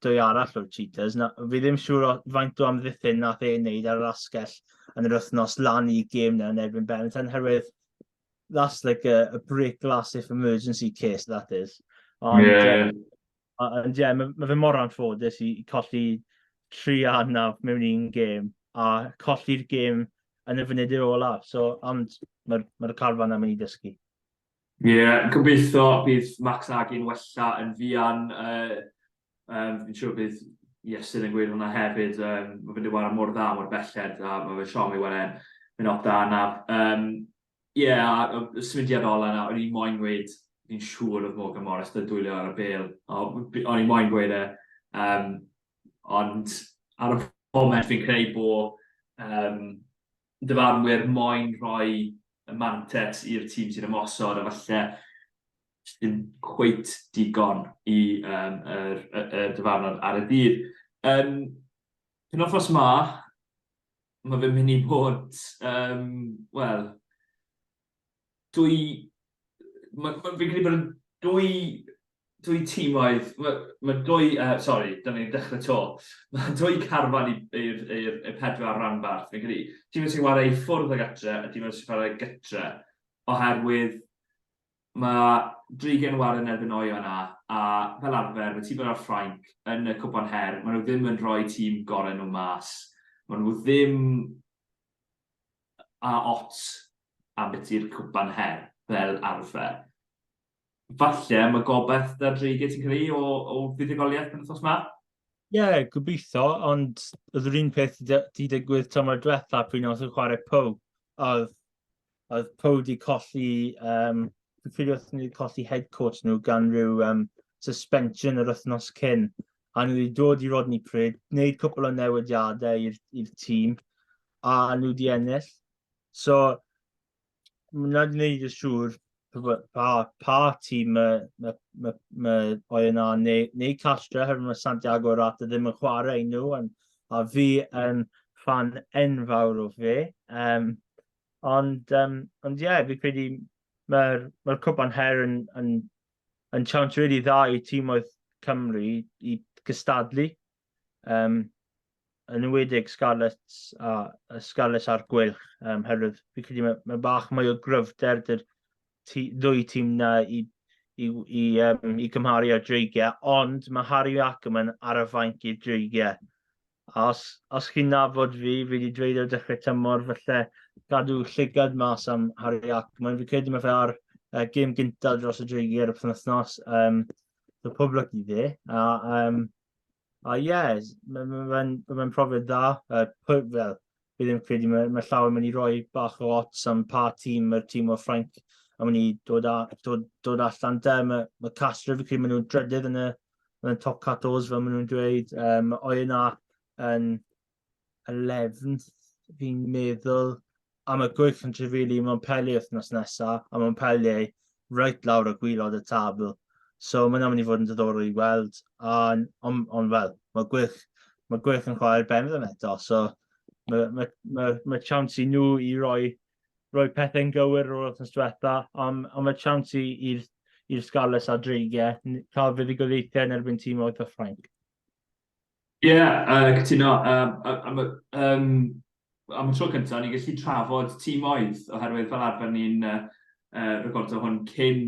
dwy arall o'r Cheetahs. Na, fi ddim siŵr o faint o amddiffyn nath e wneud ar yr asgell yn yr wythnos lan i gêm na yn erbyn Benetton, herwydd that's like a, a break glass if emergency case, that is. Ond, yeah. Ond ie, yeah, mae, ma fe mor anffodus i, i colli tri anaf mewn un gêm a colli'r gêm yn y funudau olaf. So, ond mae'r mae carfan am mynd i dysgu. Ie, yeah, gobeithio bydd Max Agi'n wella yn fuan. Uh, um, fi'n siŵr bydd Iestyn yn gweud hwnna hefyd. Um, mae fe'n dewara mor dda, mor belled, a mae fe siom i weld e'n mynd off da anaf. Um, Ie, yeah, a y symudiad ola yna, o'n i moyn gweud, fi'n siŵr oedd Morgan Morris 'da dwylo ar y bêl. O'n i moyn gweud e. Um, ond ar y foment fi'n credu bod um, dyfarnwyr moyn rhoi y mantes i'r tîm sy'n ymosod a falle ddim cweit digon i um, yr, y, y dyfarnwr ar y dydd. Um, penwythnos ma, mae fe'n mynd i bod, um, wel, dwy... Ma, ma, fi'n credu bod yn dwy, dwy tîmoedd, mae ma dwy, uh, sorry, dyna ni'n dechrau to. Mae dwy carfan i'r i'r pedwar ranbarth, fi'n credu. Tîm sy'n chwarae i ffwrdd o gatre a tîm sy'n chwarae gytre, oherwydd Mae Dreigiau'n ware yn erbyn Oyonnax a fel arfer mae tîm ar Ffrainc yn y Cwpan Her, maen nhw ddim yn rhoi tîm gorau nhw mas. Maen nhw ddim a ots am beth yw'r Cwpan Her fel arfer. Falle mae gobaith 'da Dreigiau ti'n credu o, o fuddugoliaeth penwythnos 'ma? Ie, yeah, gobeithio, ond oedd yr un peth di digwydd tymor diwetha pryd nath nhw chwarae Pau. Oedd oedd Pau di colli, um, fi'n credu oedd nhw wedi colli head coach nhw gan rhyw um, suspension yr wythnos cyn. A nhw wedi dod i Rodney Parade, gwneud cwpl o newidiadau i'r tîm, a nhw wedi ennill. So, Mae'n wedi gwneud yn siŵr pa, pa tîm mae, mae, mae, mae Oyonnax neu, neu Castres, herwydd mae Santiago Arata ddim yn chwarae i nhw, an, a fi yn fan enfawr o fe. Um, ond, um, ond ie, yeah, fi credu mae'r mae cwpan her yn, yn, yn chance really dda i tîmoedd Cymru i gystadlu. Um, yn enwedig Scarlets a, a Scarlets a'r Gweilch, um, herwydd fi credu mae, mae bach mwy o gryfder dy'r ddwy tîm na i, i, i, um, i gymharu â'r Dreigiau, ond mae Harry Ackerman ar y fainc i'r Dreigiau. A os, os chi'n nabod fi, fi wedi dweud ar dechrau tymor, falle gadw llygad mas am Harry Ackerman. Fi credu mae fe ar uh, gêm gyntaf dros y Dreigiau ar y penwythnos. Um, so pob lwc i fe. A, um, A ie, yeah, mae'n ma, ma, ma, ma profiad dda. Uh, fel, fi ddim credu mae, mae llawer mynd i roi bach o ots am pa tîm mae'r tîm o Ffrainc yn mynd i dod, a, dod, dod allan de. Mae, mae Castres, fi credu maen nhw'n drydydd yn y, yn y top 14 fel maen nhw'n dweud. Um, Oyonnax yn 11th, fi'n meddwl. A mae Gweilch yn trefili Montpellier wythnos nesaf, a Montpellier reit lawr o gwylod y tabl. So mae hwnna'n mynd i fod yn diddorol i weld. Ond, on, on, wel, mae Gweilch, mae Gweilch yn chwarae'r ben ddim eto, so mae, mae, mae, mae chance i nhw i roi, roi pethau'n gywir o'r wythnos diwetha, ond on mae chance i'r i'r Scarlets a Dreigiau cael fuddugoliaethau yn erbyn tîm oedd y Ffrainc. Ie, yeah, uh, cytuno. Um, am, um, am y tro cyntaf, ni'n gallu trafod tîmoedd, oherwydd fel arfer ni'n uh, uh, recordo hwn cyn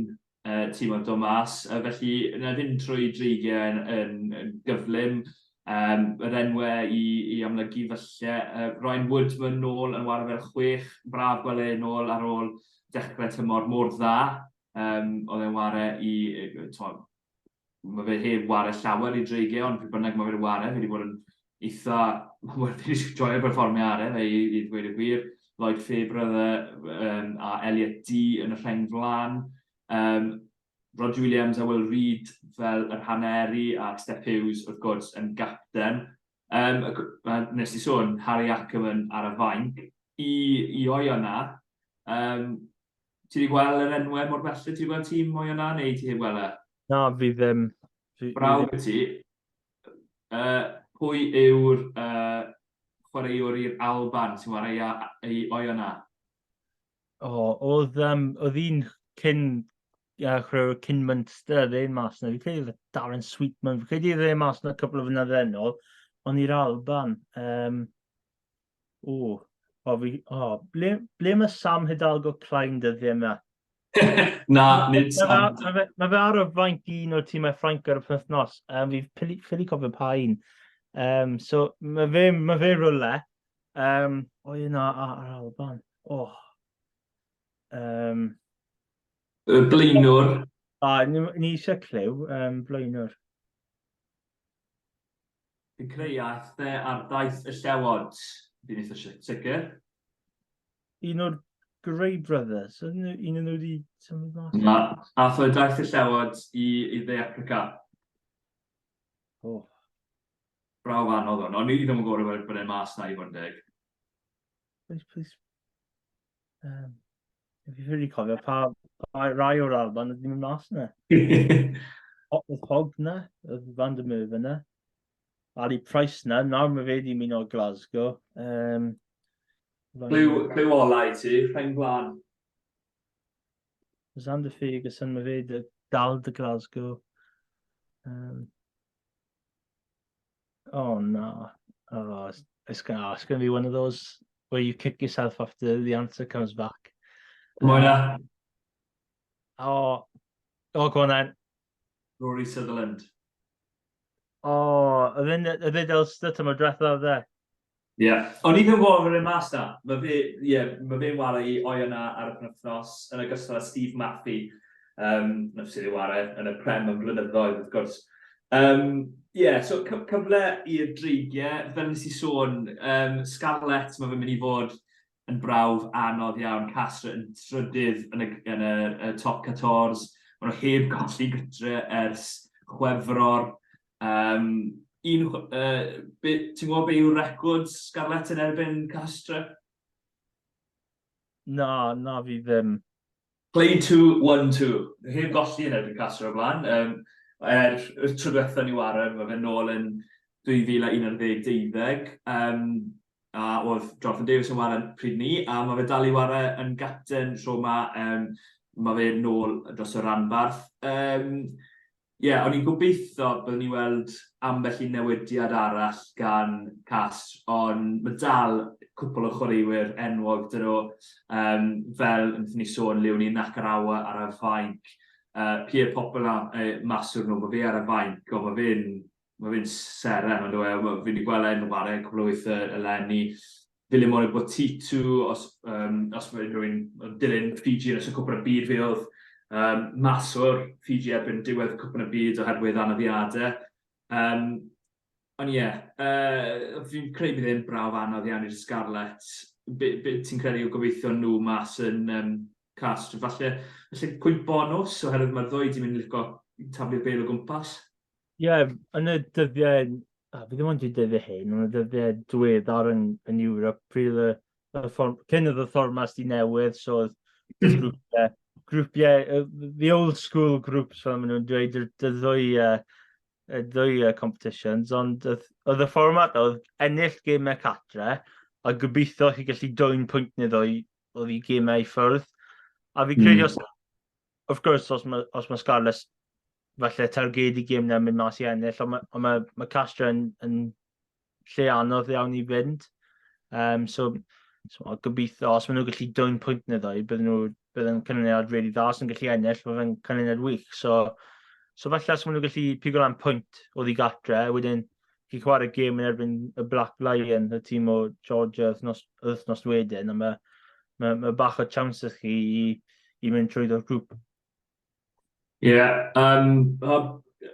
uh, tîmoedd dod mas. Uh, felly, yna fynd trwy dreigiau yn, yn, yn gyflym. Yr enwau i, i amlygu falle, Ryan Woodman nôl yn ware fel chwech, braf gweld e nôl ar ôl dechrau tymor mor dda. Oedd e'n ware i, t'mod, mae fe heb ware llawer i Dreigiau, ond pryd bynnag mae fe'n ware, fe wedi bod yn eitha, wel, fi wedi joio perfformio ar e, fe i, i ddweud y gwir. Lloyd Fairbrother a Elliot Dee yn y rheng flaen. Roger Williams a Will Reid fel yr haneri a Steff Hughes wrth gwrs yn gapten. Um, nes i sôn, Harry Ackerman ar y fainc. I, i Oyonnax, um, ti wedi gweld yr enwau mor belled? Ti wedi gweld tîm Oyonnax neu ti heb gweld e? Na, fi ddim. Fi, Braw fi ti. Pwy yw'r chwaraewr i'r Alban sy'n chwarae i, i Oyonnax? O, oedd, um, oedd un cyn uh, chwaraewr cyn Munster ddyn mas yna. Fi'n credu oedd Darren Sweetman, fi'n credu oedd e mas yna cwpl o flynyddoedd yn ôl, ond i'r Alban. Um, o, o, fi, o, ble, ble mae Sam Hidalgo Klein dyddiau yma? Na, nid Sam. Mae fe, ma fe ar y fainc un o'r tîmau Ffrainc ar y penwythnos. Um, fi'n ffili, ffili cofio pa un. Um, so, mae fe, ma fe rhywle. Um, o, un ar, ar Alban. Oh. Um, y blaenwr. A, ni, ni eisiau clyw, um, blaenwr. Fi'n creu aeth e ar daith y llewod. Fi'n eitha sicr. Un o'r Grey Brothers, un o'n nhw wedi symud mas? Na, ath o daith y llewod i, i Dde Africa. Oh. Brawf anodd hwn, ond ni ddim yn gwybod bod e'n mas na i fod yn deg. Please, please. Um, fi ffili cofio pa, pa rai o'r Alban oedd ddim yn mas na. Oedd Hogg na, oedd Van der Merwe na. Ali Price na, nawr mae fe wedi mynd o Glasgow. Um, Clyw, clyw ola i ti, rhain blaen. Zander Ferguson, mae fe dal dy Glasgow. Um, Oh no. Oh, it's, it's gonna, oh, it's gonna be one of those where you kick yourself after the answer comes back. Mwy na. Oh, oh, go on then. Rory Sutherland. Oh, oedd e'n Ulster tymor diwethaf dde? Ie. Yeah. O'n i ddim yn gwybod fe'n mas na. Mae fe, ie, yeah, mae fe'n ware i Oyonnax ar y penwythnos, yn ogystal â Steve Maffey, um, sydd ei ware yn y Prem am blynyddoedd, wrth gwrs. Um, yeah, so cyfle i'r Dreigiau, fel nes i sôn, um, Scarlett, mae fe'n mynd i fod yn brawf anodd iawn. Castres yn trydydd yn y, yn y, y top 14. Maen nhw heb golli gytre ers Chwefror. Um, un, uh, be, ti'n gwybod be yw'r record Scarlett yn erbyn Castres? Na, na fi ddim. Play 2-1-2. Heb golli yn erbyn Castres o'r blaen. Um, er, y tro diwethaf ni ware, mae fe nôl yn 2011-12. Um, a oedd Jonathan Davies yn ware pryd ni, a mae fe dal i ware yn gapten tro ma, um, mae fe nôl dros y ranbarth. Um, Ie, yeah, o'n i'n gobeithio byddwn ni weld ambell i newidiad arall gan Castres, ond mae dal cwpl o chwaraewyr enwog dyn nhw, um, fel wnaethon ni sôn, Leonie Nakarawa ar y fainc, Pierre Popelin, maswr nhw, mae fe ar y fainc, ond mae fe'n mae fe'n seren, ond e, fi wedi gweld e'n ware cwpl o weithiau eleni. Vilimoni Botitu, os, um, os mae rhywun yn dilyn Fiji yn ystod Cwpan y Byd, fe oedd um, maswr Fiji erbyn diwedd Cwpan y Byd oherwydd anafiadau. Um, ond ie, yeah, fi'n credu bydd e'n brawf anodd iawn i'r Scarlets. Be, be ti'n credu o gobeithio nhw mas yn um, Castres? Falle, falle pwynt bonws, oherwydd mae'r ddwy di mynd i licio taflu'r bêl o gwmpas. Ie, yeah, yn y dyddiau, a fi ddim ond i dyddiau hyn, ond y dyddiau diweddar yn, yn Ewrop, pryd oedd y, y fform, cyn oedd y fformat di newydd, so oedd grwpiau, grwpiau, the old school groups, fel maen nhw'n dweud, y, y ddwy, y ddwy competitions, ond oedd, oedd y fformat oedd ennill gemau catre, a gobeithio chi gallu dwyn pwynt neu ddwy oedd i gemau i ffwrdd. A fi credu os, of course, os mae, os mae Scarlets falle targedu gêm na mynd mas i ennill, ond mae, ond mae, mae Castres yn, yn lle anodd iawn i fynd. Um, so, so gobeithio, os maen nhw'n gallu dwyn pwynt neu ddwy, bydden nhw bydd yn canlyniad really dda, os nhw'n gallu ennill, bydd yn canlyniad wych. So, so falle os maen nhw'n gallu pigo lan pwynt o ddi gatre, wedyn chi'n chwarae gêm yn erbyn y Black Lion, y tîm o Georgia wythnos, wythnos wedyn, a mae, mae, mae bach o chance chi i, i mynd trwyddo'r grŵp. Ie, yeah, um,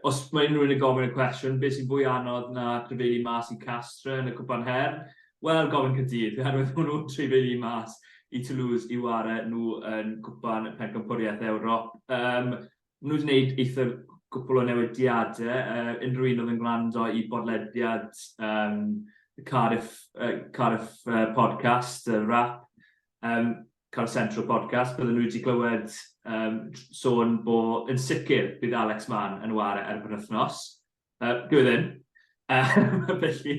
os mae unrhyw un yn gofyn y cwestiwn, beth sy'n fwy anodd na trefeili mas i Castre yn y Cwpan Her? Wel, gofyn Caerdydd, oherwydd maen nhw'n trefeili mas i Toulouse i ware nhw yn Cwpan Pencampwriaeth Ewrop. Um, maen nhw wedi gwneud eitha cwpl o newidiadau. Unrhyw un oedd yn gwrando i bodlediad um, Cardiff, Cardiff podcast, y rap, um, Cardiff Central podcast, bydden nhw wedi clywed um, sôn bod yn sicr bydd Alex Mann yn ware ar y penwythnos. Dyw e ddim. Felly,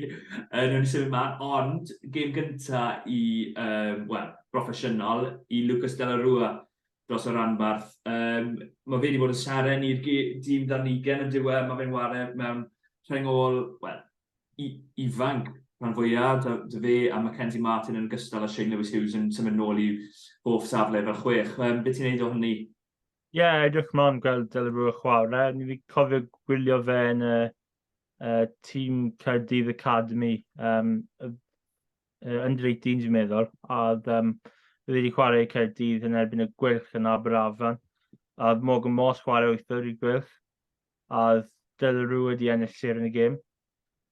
newn ni symud mlaen. Ond, gêm gynta i, um, wel, broffesiynol i Lucas de la Rua dros y ranbarth. Um, mae fe wedi bod yn seren i'r dîm dan ugen yn diwedd. Mae fe'n ware mewn rheng ôl, wel, ifanc rhan fwyaf, dy fe a Mackenzie Martin yn ogystal â Shane Lewis Hughes yn symud nôl i hoff safle fel chwech. Um, beth ti'n neud o hynny? Ie, yeah, edrych mlaen gweld Delarue chwarae. Ni wedi cofio gwylio fe yn y tîm Caerdydd Academy, um, under 18 dwi'n meddwl, a oedd um, wedi chwarae i Caerdydd yn erbyn y Gweilch yn Aberafan. A oedd Morgan Moss chwarae wythwr i'r Gweilch, a oedd Delarue wedi ennill sir yn y gêm.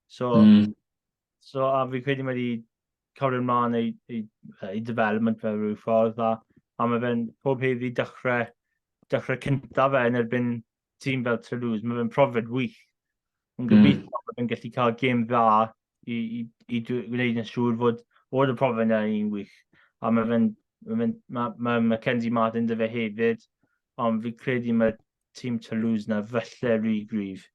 So, so a fi'n credu mae wedi cario ymlaen ei, ei, ei development fe rhyw ffordd, a, a mae fe'n pob heddi dechrau, dechrau cyntaf fe yn erbyn tîm fel Toulouse, mae fe'n profiad wych. Yn gobeithio mm. mae fe'n gallu cael gêm dda i, i, i gwneud yn siŵr fod, fod y profiad yna un wych. A mae fe'n, mae, fe, mae, mae Mackenzie Martin dy fe hefyd, ond fi'n credu mae tîm Toulouse na falle rhy gryf.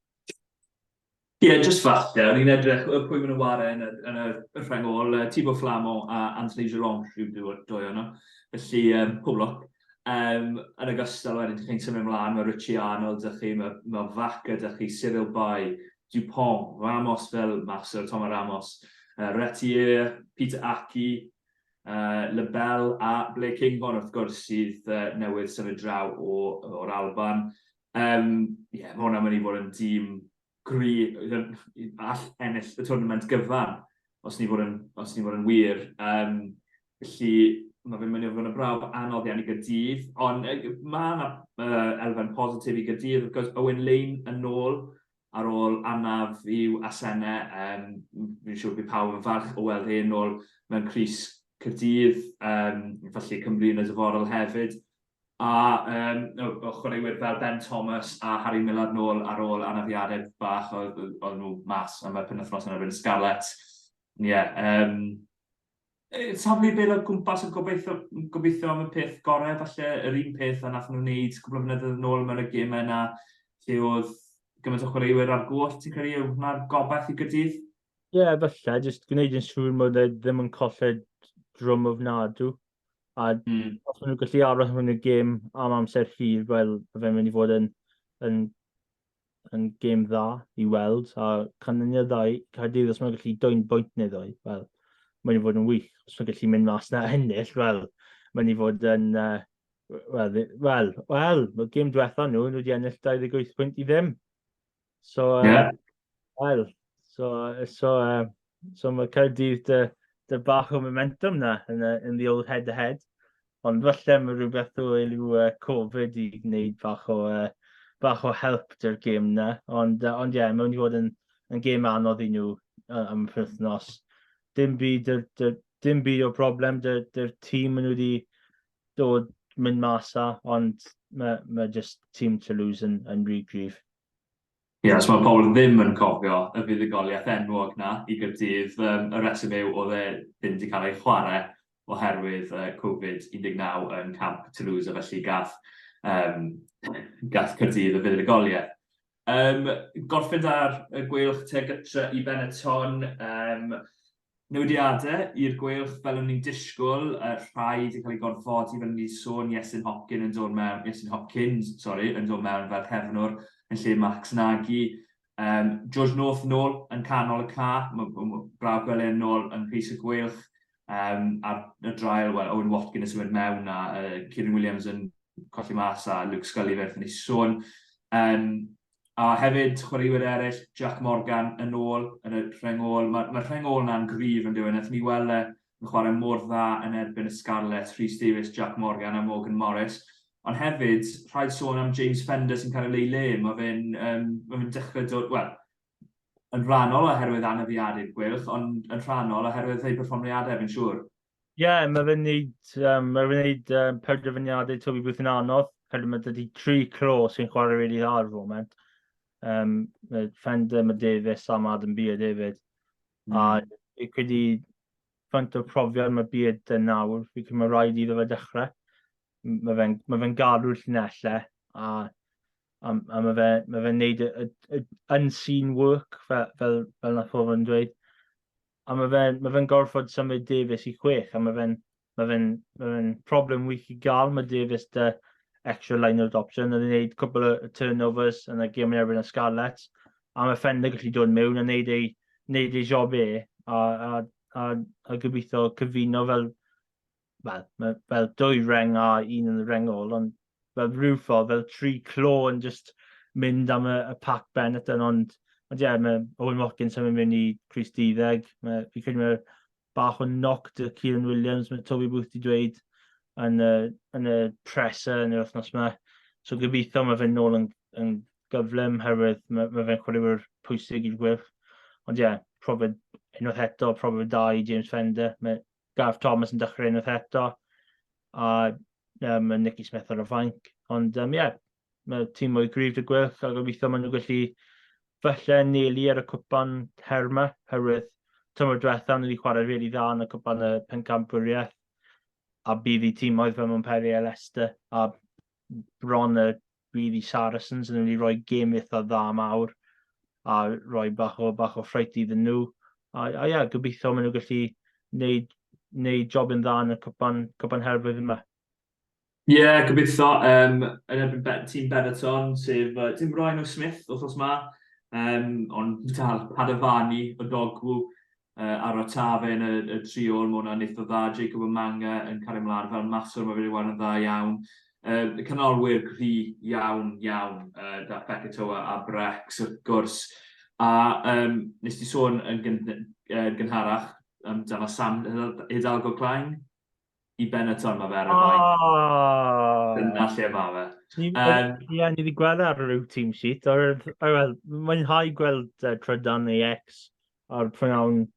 Ie, yeah, just falle. O'n i'n edrych pwy maen nhw'n ware yn y, yn y, y rheng ôl. Thibaut Flamand a Anthony Geronge yw'r dwy, dwy o'no. Felly, um, pob lwc. Um, yn ogystal wedyn, chi'n symud ymlaen, mae Richie Arnold ydych chi, mae, mae Vaca ydych chi, Cyril Bay, Dupont, Ramos fel maswr, Thomas Ramos, Retier, Peter Aki, Lebel a Blair Kinghorn wrth gwrs sydd newydd symud draw o, o'r Alban. Um, yeah, mae hwnna'n mynd i fod yn dîm gry, all ennill y tournament gyfan, os ni fod yn, os ni fod yn wir. Um, felly, mae fe'n mynd i fod yn brawf anodd iawn i Gaerdydd, ond mae yna elfen positif i Gaerdydd, wrth gwrs, Owen Lane yn ôl ar ôl anaf i'w asennau. Um, fi'n siŵr bydd pawb yn falch o weld e'n ôl mewn crys Caerdydd, um, falle Cymru yn y dyfodol hefyd. A um, o chwaraewyr fel Ben Thomas a Harry Millard nôl ar ôl anafiadau bach oedd, oedd nhw mas am y penwythnos yn erbyn Scarlets. Ie, yeah, um, taflu bel o gwmpas yn gobeithio, gobeithio am y peth gorau, falle yr un peth a nath nhw wneud cwbl o flynyddoedd yn ôl mewn y gemau yna, lle oedd gymaint o chwaraewyr ar goll, ti'n credu yw hwnna'r gobaith i Gaerdydd? Ie, yeah, falle, jyst gwneud yn siŵr bod e ddim yn colled drwm ofnadw. A os maen nhw'n gallu aros mewn y gêm am amser hir, wel, mae fe'n mynd i fod yn, yn, yn gêm dda i weld. A canlyniad dda i Caerdydd, os maen nhw'n gallu dwyn bwynt neu ddwy, wel, mae'n mynd i fod yn wych. Os maen nhw'n gallu mynd mas na ennill, wel, mae'n mynd i fod yn... Uh, wel, wel, wel, mae'r gêm diwetha nhw, nhw wedi ennill 28 pwynt i ddim. So, uh, yeah. Wel, so, so, uh, so mae Caerdydd dy, dy bach o momentum na yn, the, in the old head-to-head. Ond falle mae rhywbeth o yw uh, Covid i gwneud bach o, uh, bach o help dy'r gêm na. Ond, uh, ond ie, yeah, mae'n mynd i fod yn, yn gêm anodd i nhw uh, am y penwythnos. Dim byd, dyr, dyr, dim byd o broblem dy'r dyr tîm maen nhw wedi dod mynd mas â, ond mae, mae just tîm Toulouse yn, yn rhy gryf. Ie, os mae pobl ddim yn cofio y fuddugoliaeth enwog 'na i Gaerdydd, yym y rheswm yw oedd e ddim 'di cael ei chwarae oherwydd yy Covid 19 yn camp Toulouse a felly gath yym gath Caerdydd y fuddugoliaeth. Yym gorffen 'da'r y Gweilch te gytre i Benetton, yym Newidiadau i'r Gweilch fel o'n i'n disgwyl, yy rhai 'di cael eu gorfodi fel o'n i 'di sôn, Iestyn Hopkin yn dod mewn, Iestyn Hopkins, sori, yn dod mewn fel cefnwr yn lle Max Nagy. Um, George North nôl yn canol y ca, braf gweld e'n nôl yng nghrys y Gweilch. Um, ar y draul, well, Owen Watkin yn symud mewn a uh, Kieran Williams yn colli mas a Luke Scully fe wnaethon ni sôn. Um, A hefyd, chwaraewyr eraill, Jack Morgan yn ôl yn y rheng ôl. Mae'r ma rheng ôl na'n gryf yn dweud. Nath ni weld e yn chwarae mor dda yn erbyn y Scarlets, Rhys Davies, Jack Morgan a Morgan Morris. Ond hefyd, rhaid sôn am James Fender sy'n cael ei le. Mae fe'n um, ma fe dechrau dod, wel, yn rhannol oherwydd anafiadau'r Gweilch, ond yn rhannol oherwydd ei perfformiadau, fi'n siŵr. Ie, yeah, mae fe'n neud, um, mae fe'n neud um, penderfyniadau Toby Booth yn anodd. Oherwydd mae dydy tri clo sy'n chwarae really dda ar y foment. Um, mae Fender, mae Davies a mae Adam Beard hefyd. A fi credu faint o profiad mae Beard yn nawr, fi credu mae rhaid iddo fe dechrau. Mae fe'n ma fe gadw'r llinellau a, a, a mae fe'n ma fe neud y, y, y unseen work, fel, fel, fel nath pobl yn dweud. A mae fe'n ma fe gorfod symud Davies i chwech, a mae fe'n ma fe'n ma fe problem wych i gael. Mae Davies dy extra line-out option, oedd e'n gwneud cwpl o turnovers yn y gêm yn erbyn y Scarlets, a mae Fender gallu dod mewn a wneud ei, wneud ei job e, a, a, a, a gobeithio cyfuno fel, wel, mae fel dwy reng a un yn y reng ôl, ond fel rhyw ffordd, fel tri clo yn just mynd am y, y pac Benetton, ond ond ie, yeah, mae Owen Watkins yn mynd mewn i Chris Duddeg, mae, fi credu mae bach o knock dy Kieran Williams, mae Toby Booth wedi dweud yn y, yn y presser yn yr wythnos yma. So gobeithio mae fe'n nôl yn, yn gyflym, herwydd mae, mae fe'n chwaraewyr pwysig i'r Gweilch. Ond ie, yeah, profiad unwaith eto, profiad da i James Fender. Mae Gareth Thomas yn dechrau unwaith eto, a um, mae Nicky Smith ar y fainc. Ond ie, um, yeah, mae tîm mwy gryf dy Gweilch a gobeithio maen nhw'n gallu falle nelu ar y cwpan her yma, herwydd tymor diwetha nhw wedi chwarae rili really dda yn y cwpan y pencampwriaeth a bydd i tîmoedd fel Montpellier a Leicester a bron y bydd i Saracens yn mynd i roi gêm eitha dda mawr a rhoi bach o, bach o ffrait iddyn nhw. A, a ia, gobeithio maen nhw'n gallu wneud, wneud job yn dda yn y cwpan, cwpan her flwyddyn yma. Ie, yeah, gobeithio. Um, yn erbyn Be tîm Benetton, sef uh, tîm Ryan O'Smith wrthnos ma, um, ond dal Padovani o Dogwu uh, ar y tafe yn y, y tri ôl, mae hwnna'n eitha dda. Jacob Omanga yn cario ymlaen fel maswr, mae fe wedi yn dda iawn. Uh, y canolwyr gry iawn, iawn, uh, da Fekitoa a Brex wrth gwrs. A um, nes ti sôn yn gyn, uh, gynharach amdano Sam Hidalgo Klein? I Benetton mae fe ar y fainc. Oh. Dyna lle mae fe. Ie, um, yeah, ni wedi gweld ar ryw team sheet. Or, or, well, mae'n hau gweld Trydan neu X ar prynawn,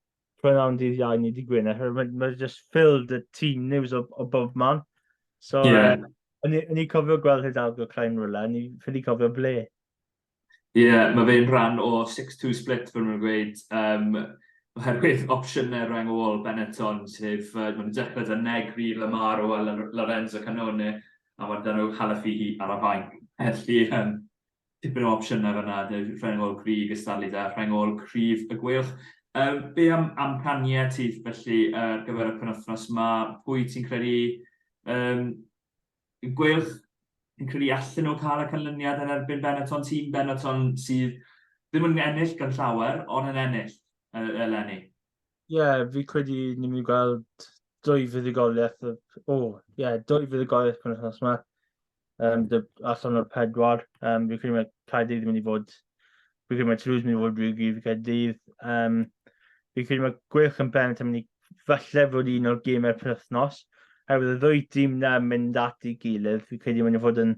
prynawn dydd Iau neu dydd Gwener. Mae'n mae just filled y team news o, o bob man. So, yeah. uh, o'n i cofio gweld Hidalgo Klein rhywle, o'n i ffili cofio ble. Ie, yeah, mae fe'n rhan o 6-2 split, fel maen nhw'n gweud, um, oherwydd opsiynau rheng ôl Benetton, sef uh, maen nhw'n dechrau da Negri, Lamaro a Lorenzo Cannone, a mae dyn nhw Halafihi ar y fainc. Felly, um, tipyn o opsiynau fyna, rheng ôl gryf gystadlu da, rheng ôl cryf y Gweilch. Um, be am amcaniau ti felly ar gyfer y penwythnos yma? Pwy ti'n credu um, Y Gweilch, fi'n credu allan nhw cael y canlyniad yn erbyn Benetton, tîm Benetton sydd ddim yn ennill gan llawer, ond yn ennill eleni. Ie, yeah, fi credu ni'n mynd i gweld dwy fuddugoliaeth, o, oh, ie, yeah, dwy fuddugoliaeth pan wythnos yma. Um, allan o'r pedwar. Um, fi credu mae Caerdydd yn mynd i fod, fi credu mae Toulouse yn mynd i fod rhyw gryf i Caerdydd. Um, fi credu mae Gweilch yn Benetton yn mynd i falle fod un o'r gemau'r penwythnos. Herwydd y ddwy dîm na yn mynd at ei gilydd, fi'n credu mae'n fod yn,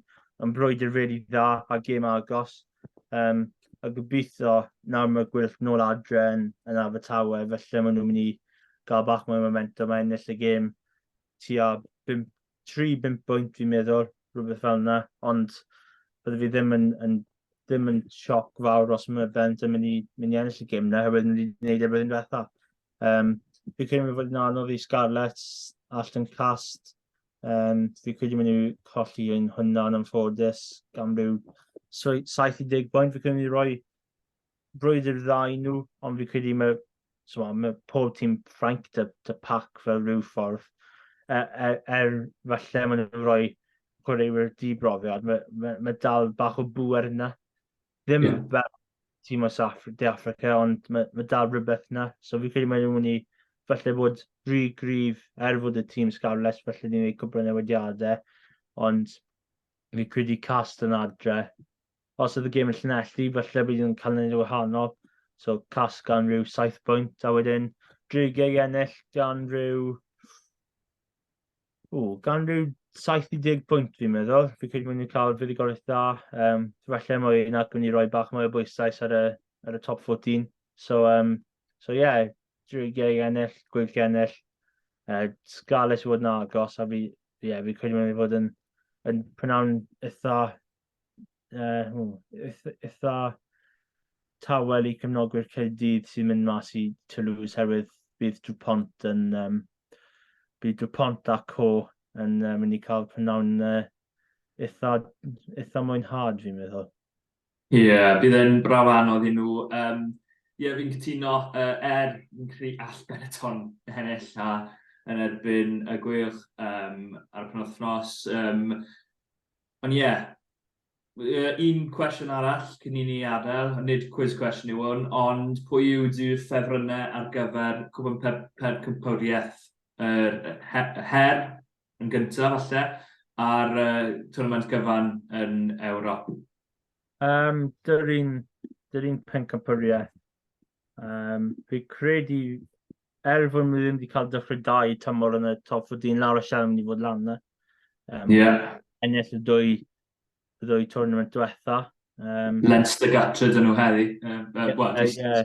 yn brwydr really dda a gêm agos. Um, a gobeithio nawr mae Gweilch nôl adre yn, yn Abertawe, felly maen nhw'n mynd i gael bach mwy o momentum a ennill y gêm tua 5, 3-5 bwynt fi'n meddwl, rhywbeth fel yna, ond bydde fi ddim yn, yn, ddim yn sioc fawr os mae Bent yn mynd i, mynd i ennill y gêm na, oherwydd nhw wedi gwneud e blwyddyn diwetha. Um, fi credu mynd fod yn anodd i Scarlets, Ashton Cast. Um, fi credu mynd i colli yn hwnna yn anffodus gan ryw 70 bwynt. Fi credu mynd i roi brwydr dda i nhw, ond fi credu mae, so, mae pob tîm Ffrainc dy, dy pac fel rhyw ffordd. Er, er, er falle maen nhw'n rhoi chwaraewyr di-brofiad, mae, mae, mae dal bach o bŵer yna. Ddim yeah. fel tîm o De Affrica, ond mae, mae dal rhywbeth yna. So fi credu mae nhw'n mynd i falle bod rhy gryf er fod y tîm Scarlets, falle ni'n gwneud cwbl o newidiadau, ond fi credu cast yn adre. Os oedd y gêm yn Llanelli, falle bydd yn cael ei wahanol. So Cas gan rhyw 7 pwynt, a wedyn Dreigiau i ennill gan rhyw... O, gan rhyw 70 pwynt fi'n meddwl. Fi'n credu mynd i cael fuddugoliaeth dda. Falle mwy nac mynd i roi bach mwy o bwyslais ar y, ar y top 14. So, so yeah, Dreigiau i ennill, Gweilch i ennill. Scarlets i fod yn agos, a fi, yeah, fi credu mynd i fod yn prynawn eitha tawel i cefnogwyr Caerdydd sy'n mynd mas i Toulouse, herwydd bydd Dupont yn bydd Dupont a Co yn mynd i cael prynawn eitha mwynhad, fi'n meddwl. Ie, yeah, bydd e'n braf anodd i nhw. Ie, yeah, fi'n cytuno, fi'n credu all Benetton ennill a yn erbyn y Gweilch ar y penwythnos. Ond ie, yeah, un cwestiwn arall cyn i ni adael, nid quiz question yw hwn, ond pwy yw dy ffefrynnau ar gyfer Cwpan Pencampwriaeth yr Her yn gyntaf falle, a'r tournament gyfan yn Ewrop? Dy'r un pencampwriaeth. Fi credu, er fod nhw ddim wedi cael dechrau da i tymor yn y top 14, La Rochelle yn mynd i fod lan yna. Ennill y ddwy tournament diwetha. Leinster gatre dyn nhw heddi. Well, yeah.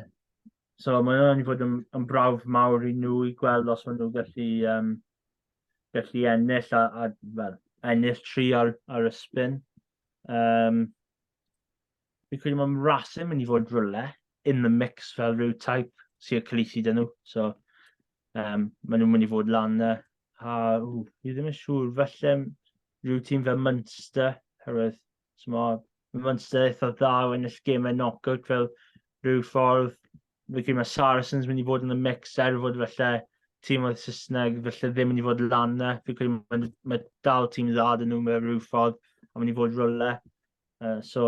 So mae hwnna'n i fod yn brawf mawr i nhw i gweld os maen nhw gallu ennill a, well, ennill tri ar y spin. Fi'n credu mae Racing mynd i fod rhywle in the mix fel rhyw type sy'n Kolisi dyn nhw. So, maen nhw'n mynd i fod lan yna. A ww, fi ddim yn siŵr, falle rhyw tîm fel Munster, herwydd so mae Munster eitha dda o ennill gemau knockout fel rhyw ffordd. Fi'n credu mae Saracens mynd i fod yn y mix er fod falle tîm oedd Saesneg falle ddim mynd i fod lan yna. Fi'n credu mae dal tîm dda dyn nhw mewn rhyw ffordd a mynd i fod rhywle. So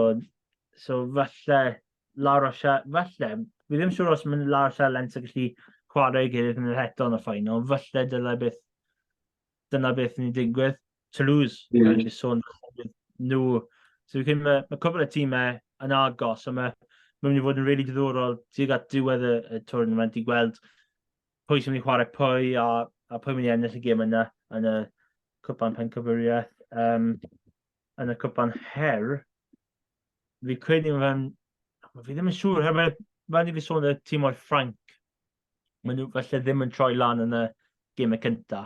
falle La Rochelle, falle, fi ddim siŵr os mae La Rochelle Leinster gallu chwarae ei gilydd yn yr eto yn y final, falle dylai beth, dyna beth ni'n digwydd. Toulouse, yeah. Sôn nhw. So fi'n credu mae cwpl o tîmau yn agos, a mae mynd i fod yn really diddorol tuag at diwedd y tournament i gweld pwy sy'n mynd i chwarae pwy a pwy mynd i ennill y gêm yna yn y Cwpan Pencampwriaeth. Yn y Cwpan Her, fi credu fe'n... Fi ddim yn siŵr, hefyd, fel ni fi sôn y tîm o'r Ffranc, maen nhw falle ddim yn troi lan yn y gemau cynta.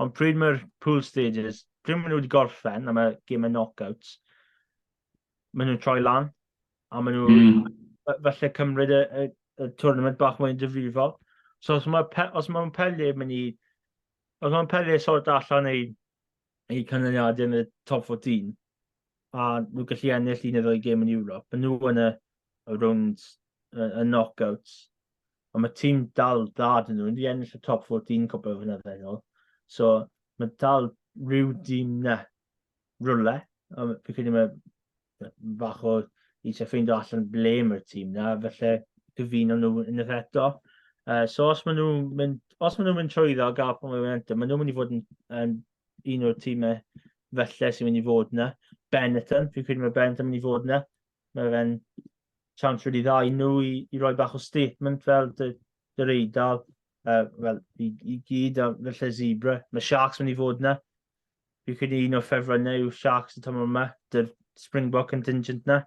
Ond pryd mae'r pool stages, pryd maen nhw wedi gorffen am y gemau knockouts, maen nhw'n troi lan, a maen nhw falle cymryd y tournament bach mwy yn difrifol. So os mae Montpellier mynd i... Os mae Montpellier sort allan ei canlyniadau yn y top 14, a nhw gallu ennill un neu ddwy gêm yn Ewrop, maen nhw yn y rounds, y knockouts, ond mae tîm dal dda dyn nhw, wedi ennill y top 14 cwpl o flynyddoedd yn ôl. So mae dal rhyw dîm na rwle, a fi credu mae bach o eisiau ffeindio allan ble mae'r tîm na, felly gyfuno nhw unwaith eto. So os maen nhw'n mynd trwyddo a gael momentum, maen nhw'n mynd i fod yn un o'r tîmau felly sy'n mynd i fod yna. Benetton, fi'n credu mae Benetton mynd i fod yna. Mae fe'n chance really dda i nhw i roi bach o statement fel dy'r Eidal, wel, i gyd, a felly Zebre. Mae Sharks mynd i fod yna. Fi'n credu un o'r ffefrynnau yw Sharks y tymor yma, dy'r Springbok contingent na.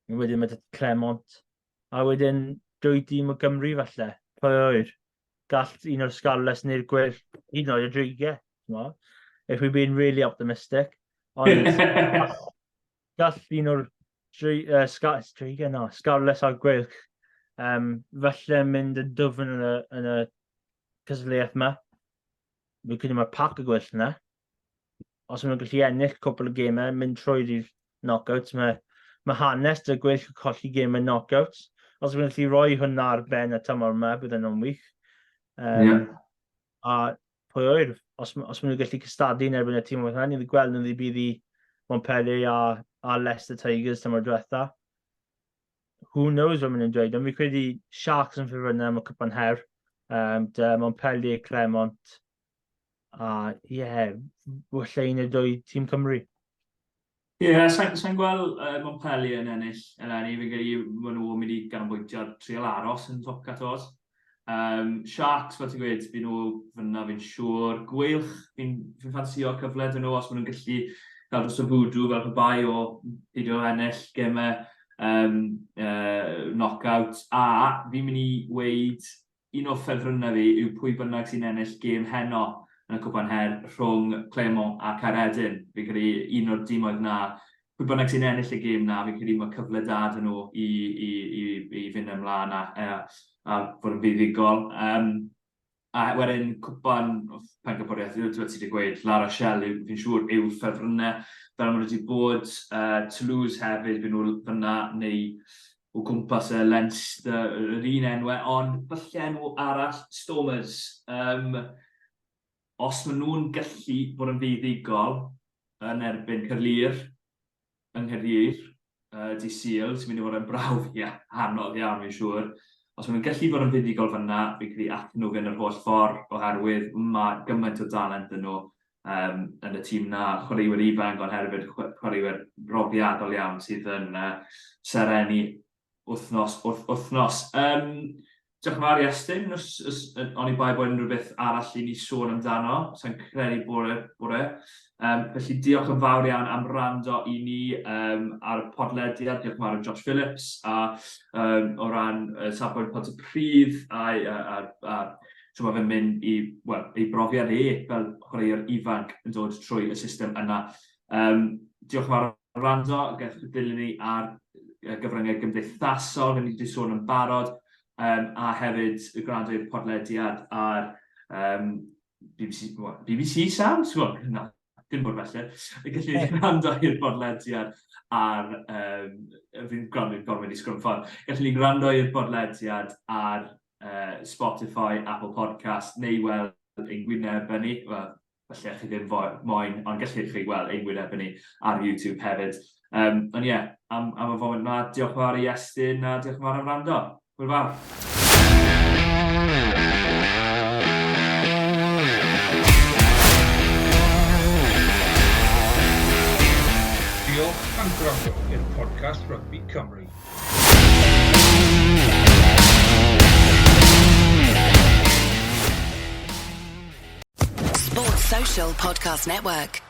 Wedyn mae Clermont. A wedyn dwy dîm o Gymru falle. Pwy oer? Gall un o'r Scarlets neu'r Gweilch, hyd yn oed y Dreigiau. If we're being really optimistic. Ond gall un o'r Dreigiau na, Scarlets a'r Gweilch falle mynd yn dwfn yn y cystadleuaeth yma. Fi'n credu mae'r pac y Gweilch yna. Os maen nhw'n gallu ennill cwpl o gemau, mynd trwy'r knockouts, mae hanes dy Gweilch yn colli gemau knockouts. Os maen nhw'n gallu rhoi hwnna ar ben y tymor yma, bydd yna'n wych. A pwy oer, os maen nhw'n gallu cystadlu yn erbyn y tîm yma, ni wedi gweld nhw bydd i Montpellier a Leicester Tigers tymor diwetha. Who knows what maen nhw'n dweud, ond fi credu Sharks yn ffefrynnau am y Cwpan Her. De Montpellier, Clermont, a ie, yeah, falle un neu dwy tîm Cymru. Ie, yeah, sa'n sa gweld Montpellier yn ennill eleni, fi'n credu maen nhw'n mynd i ganolbwyntio ar trial aros yn top 14. Sharks, fel ti'n gweud, fi nhw fyna fi'n siŵr. Gweilch, fi'n fi ffansio cyfle dyn nhw os maen nhw'n gallu cael dros y voodoo fel pe bai o peidio ennill gemau knockout. A fi'n mynd i weud un o ffefrynnau fi yw pwy bynnag sy'n ennill gêm heno yn y Cwpan Her rhwng Clermont a Caeredin. Fi'n credu un o'r dimoedd 'na, pwy bynnag sy'n ennill y gêm 'na, fi'n credu mae cyfle da 'da nhw i i i i fynd ymlaen a a a fod yn fuddugol. Yym a wedyn Cwpan Pencampwriaeth, fel ti 'di gweud, La Rochelle yw, fi'n siŵr, yw'r ffefrynnau fel maen nhw wedi bod. Toulouse hefyd, fy nhw fyna, neu o gwmpas y Leinster, yr un enwau, ond falle enw arall, Stormers. Um, os maen nhw'n gallu bod yn fuddugol yn erbyn Caerlŷr, yng Nghaerdydd, di Sul, sy'n mynd i fod yn brawf ia, anodd iawn fi'n siŵr. Os maen nhw'n gallu bod yn fuddugol fyna, fi'n credu allan nhw fynd yr holl ffordd oherwydd mae gymaint o dalent yn nhw um, yn y tîm na, chwaraewyr ifanc ond hefyd chwaraewyr brofiadol iawn sydd yn serenu wythnos wrth wythnos. Um, diolch yn fawr Iestyn, os, os, oni bai bod unrhyw beth arall i ni sôn amdano, sa'n credu bod e. Bod e. Felly diolch yn fawr iawn am rando i ni ar y podlediad, diolch yn fawr i Josh Phillips a o ran safbwynt Pontypridd a, a, a, a So mae fe'n mynd i, wel, ei brofiad e fel chwaraewr ifanc yn dod trwy y system yna. Um, diolch yn fawr am wrando, gewch chi dilyn ni ar gyfryngau gymdeithasol, fe ni wedi sôn yn barod, um, a hefyd gwrando i'r podlediad ar um, BBC, well, BBC Sounds, well, na, dim bod felly. Gallu ni gwrando i'r bodlediad ar... Um, fi'n gwrando i'r gorfod i sgrwmffordd. Gallu ni gwrando i'r bodlediad ar Spotify, Apple Podcast, neu weld ein gwyneb ni. Wel, falle chi ddim moyn, ond gallu chi weld ein gwyneb ni ar YouTube hefyd. Ond ie, yeah, am, am y foment yma, diolch yn fawr i Iestyn a diolch yn fawr am wrando. Hwyl fawr. Diolch am gwrando i'r podcast Rygbi Cymru. Sports Social Podcast Network.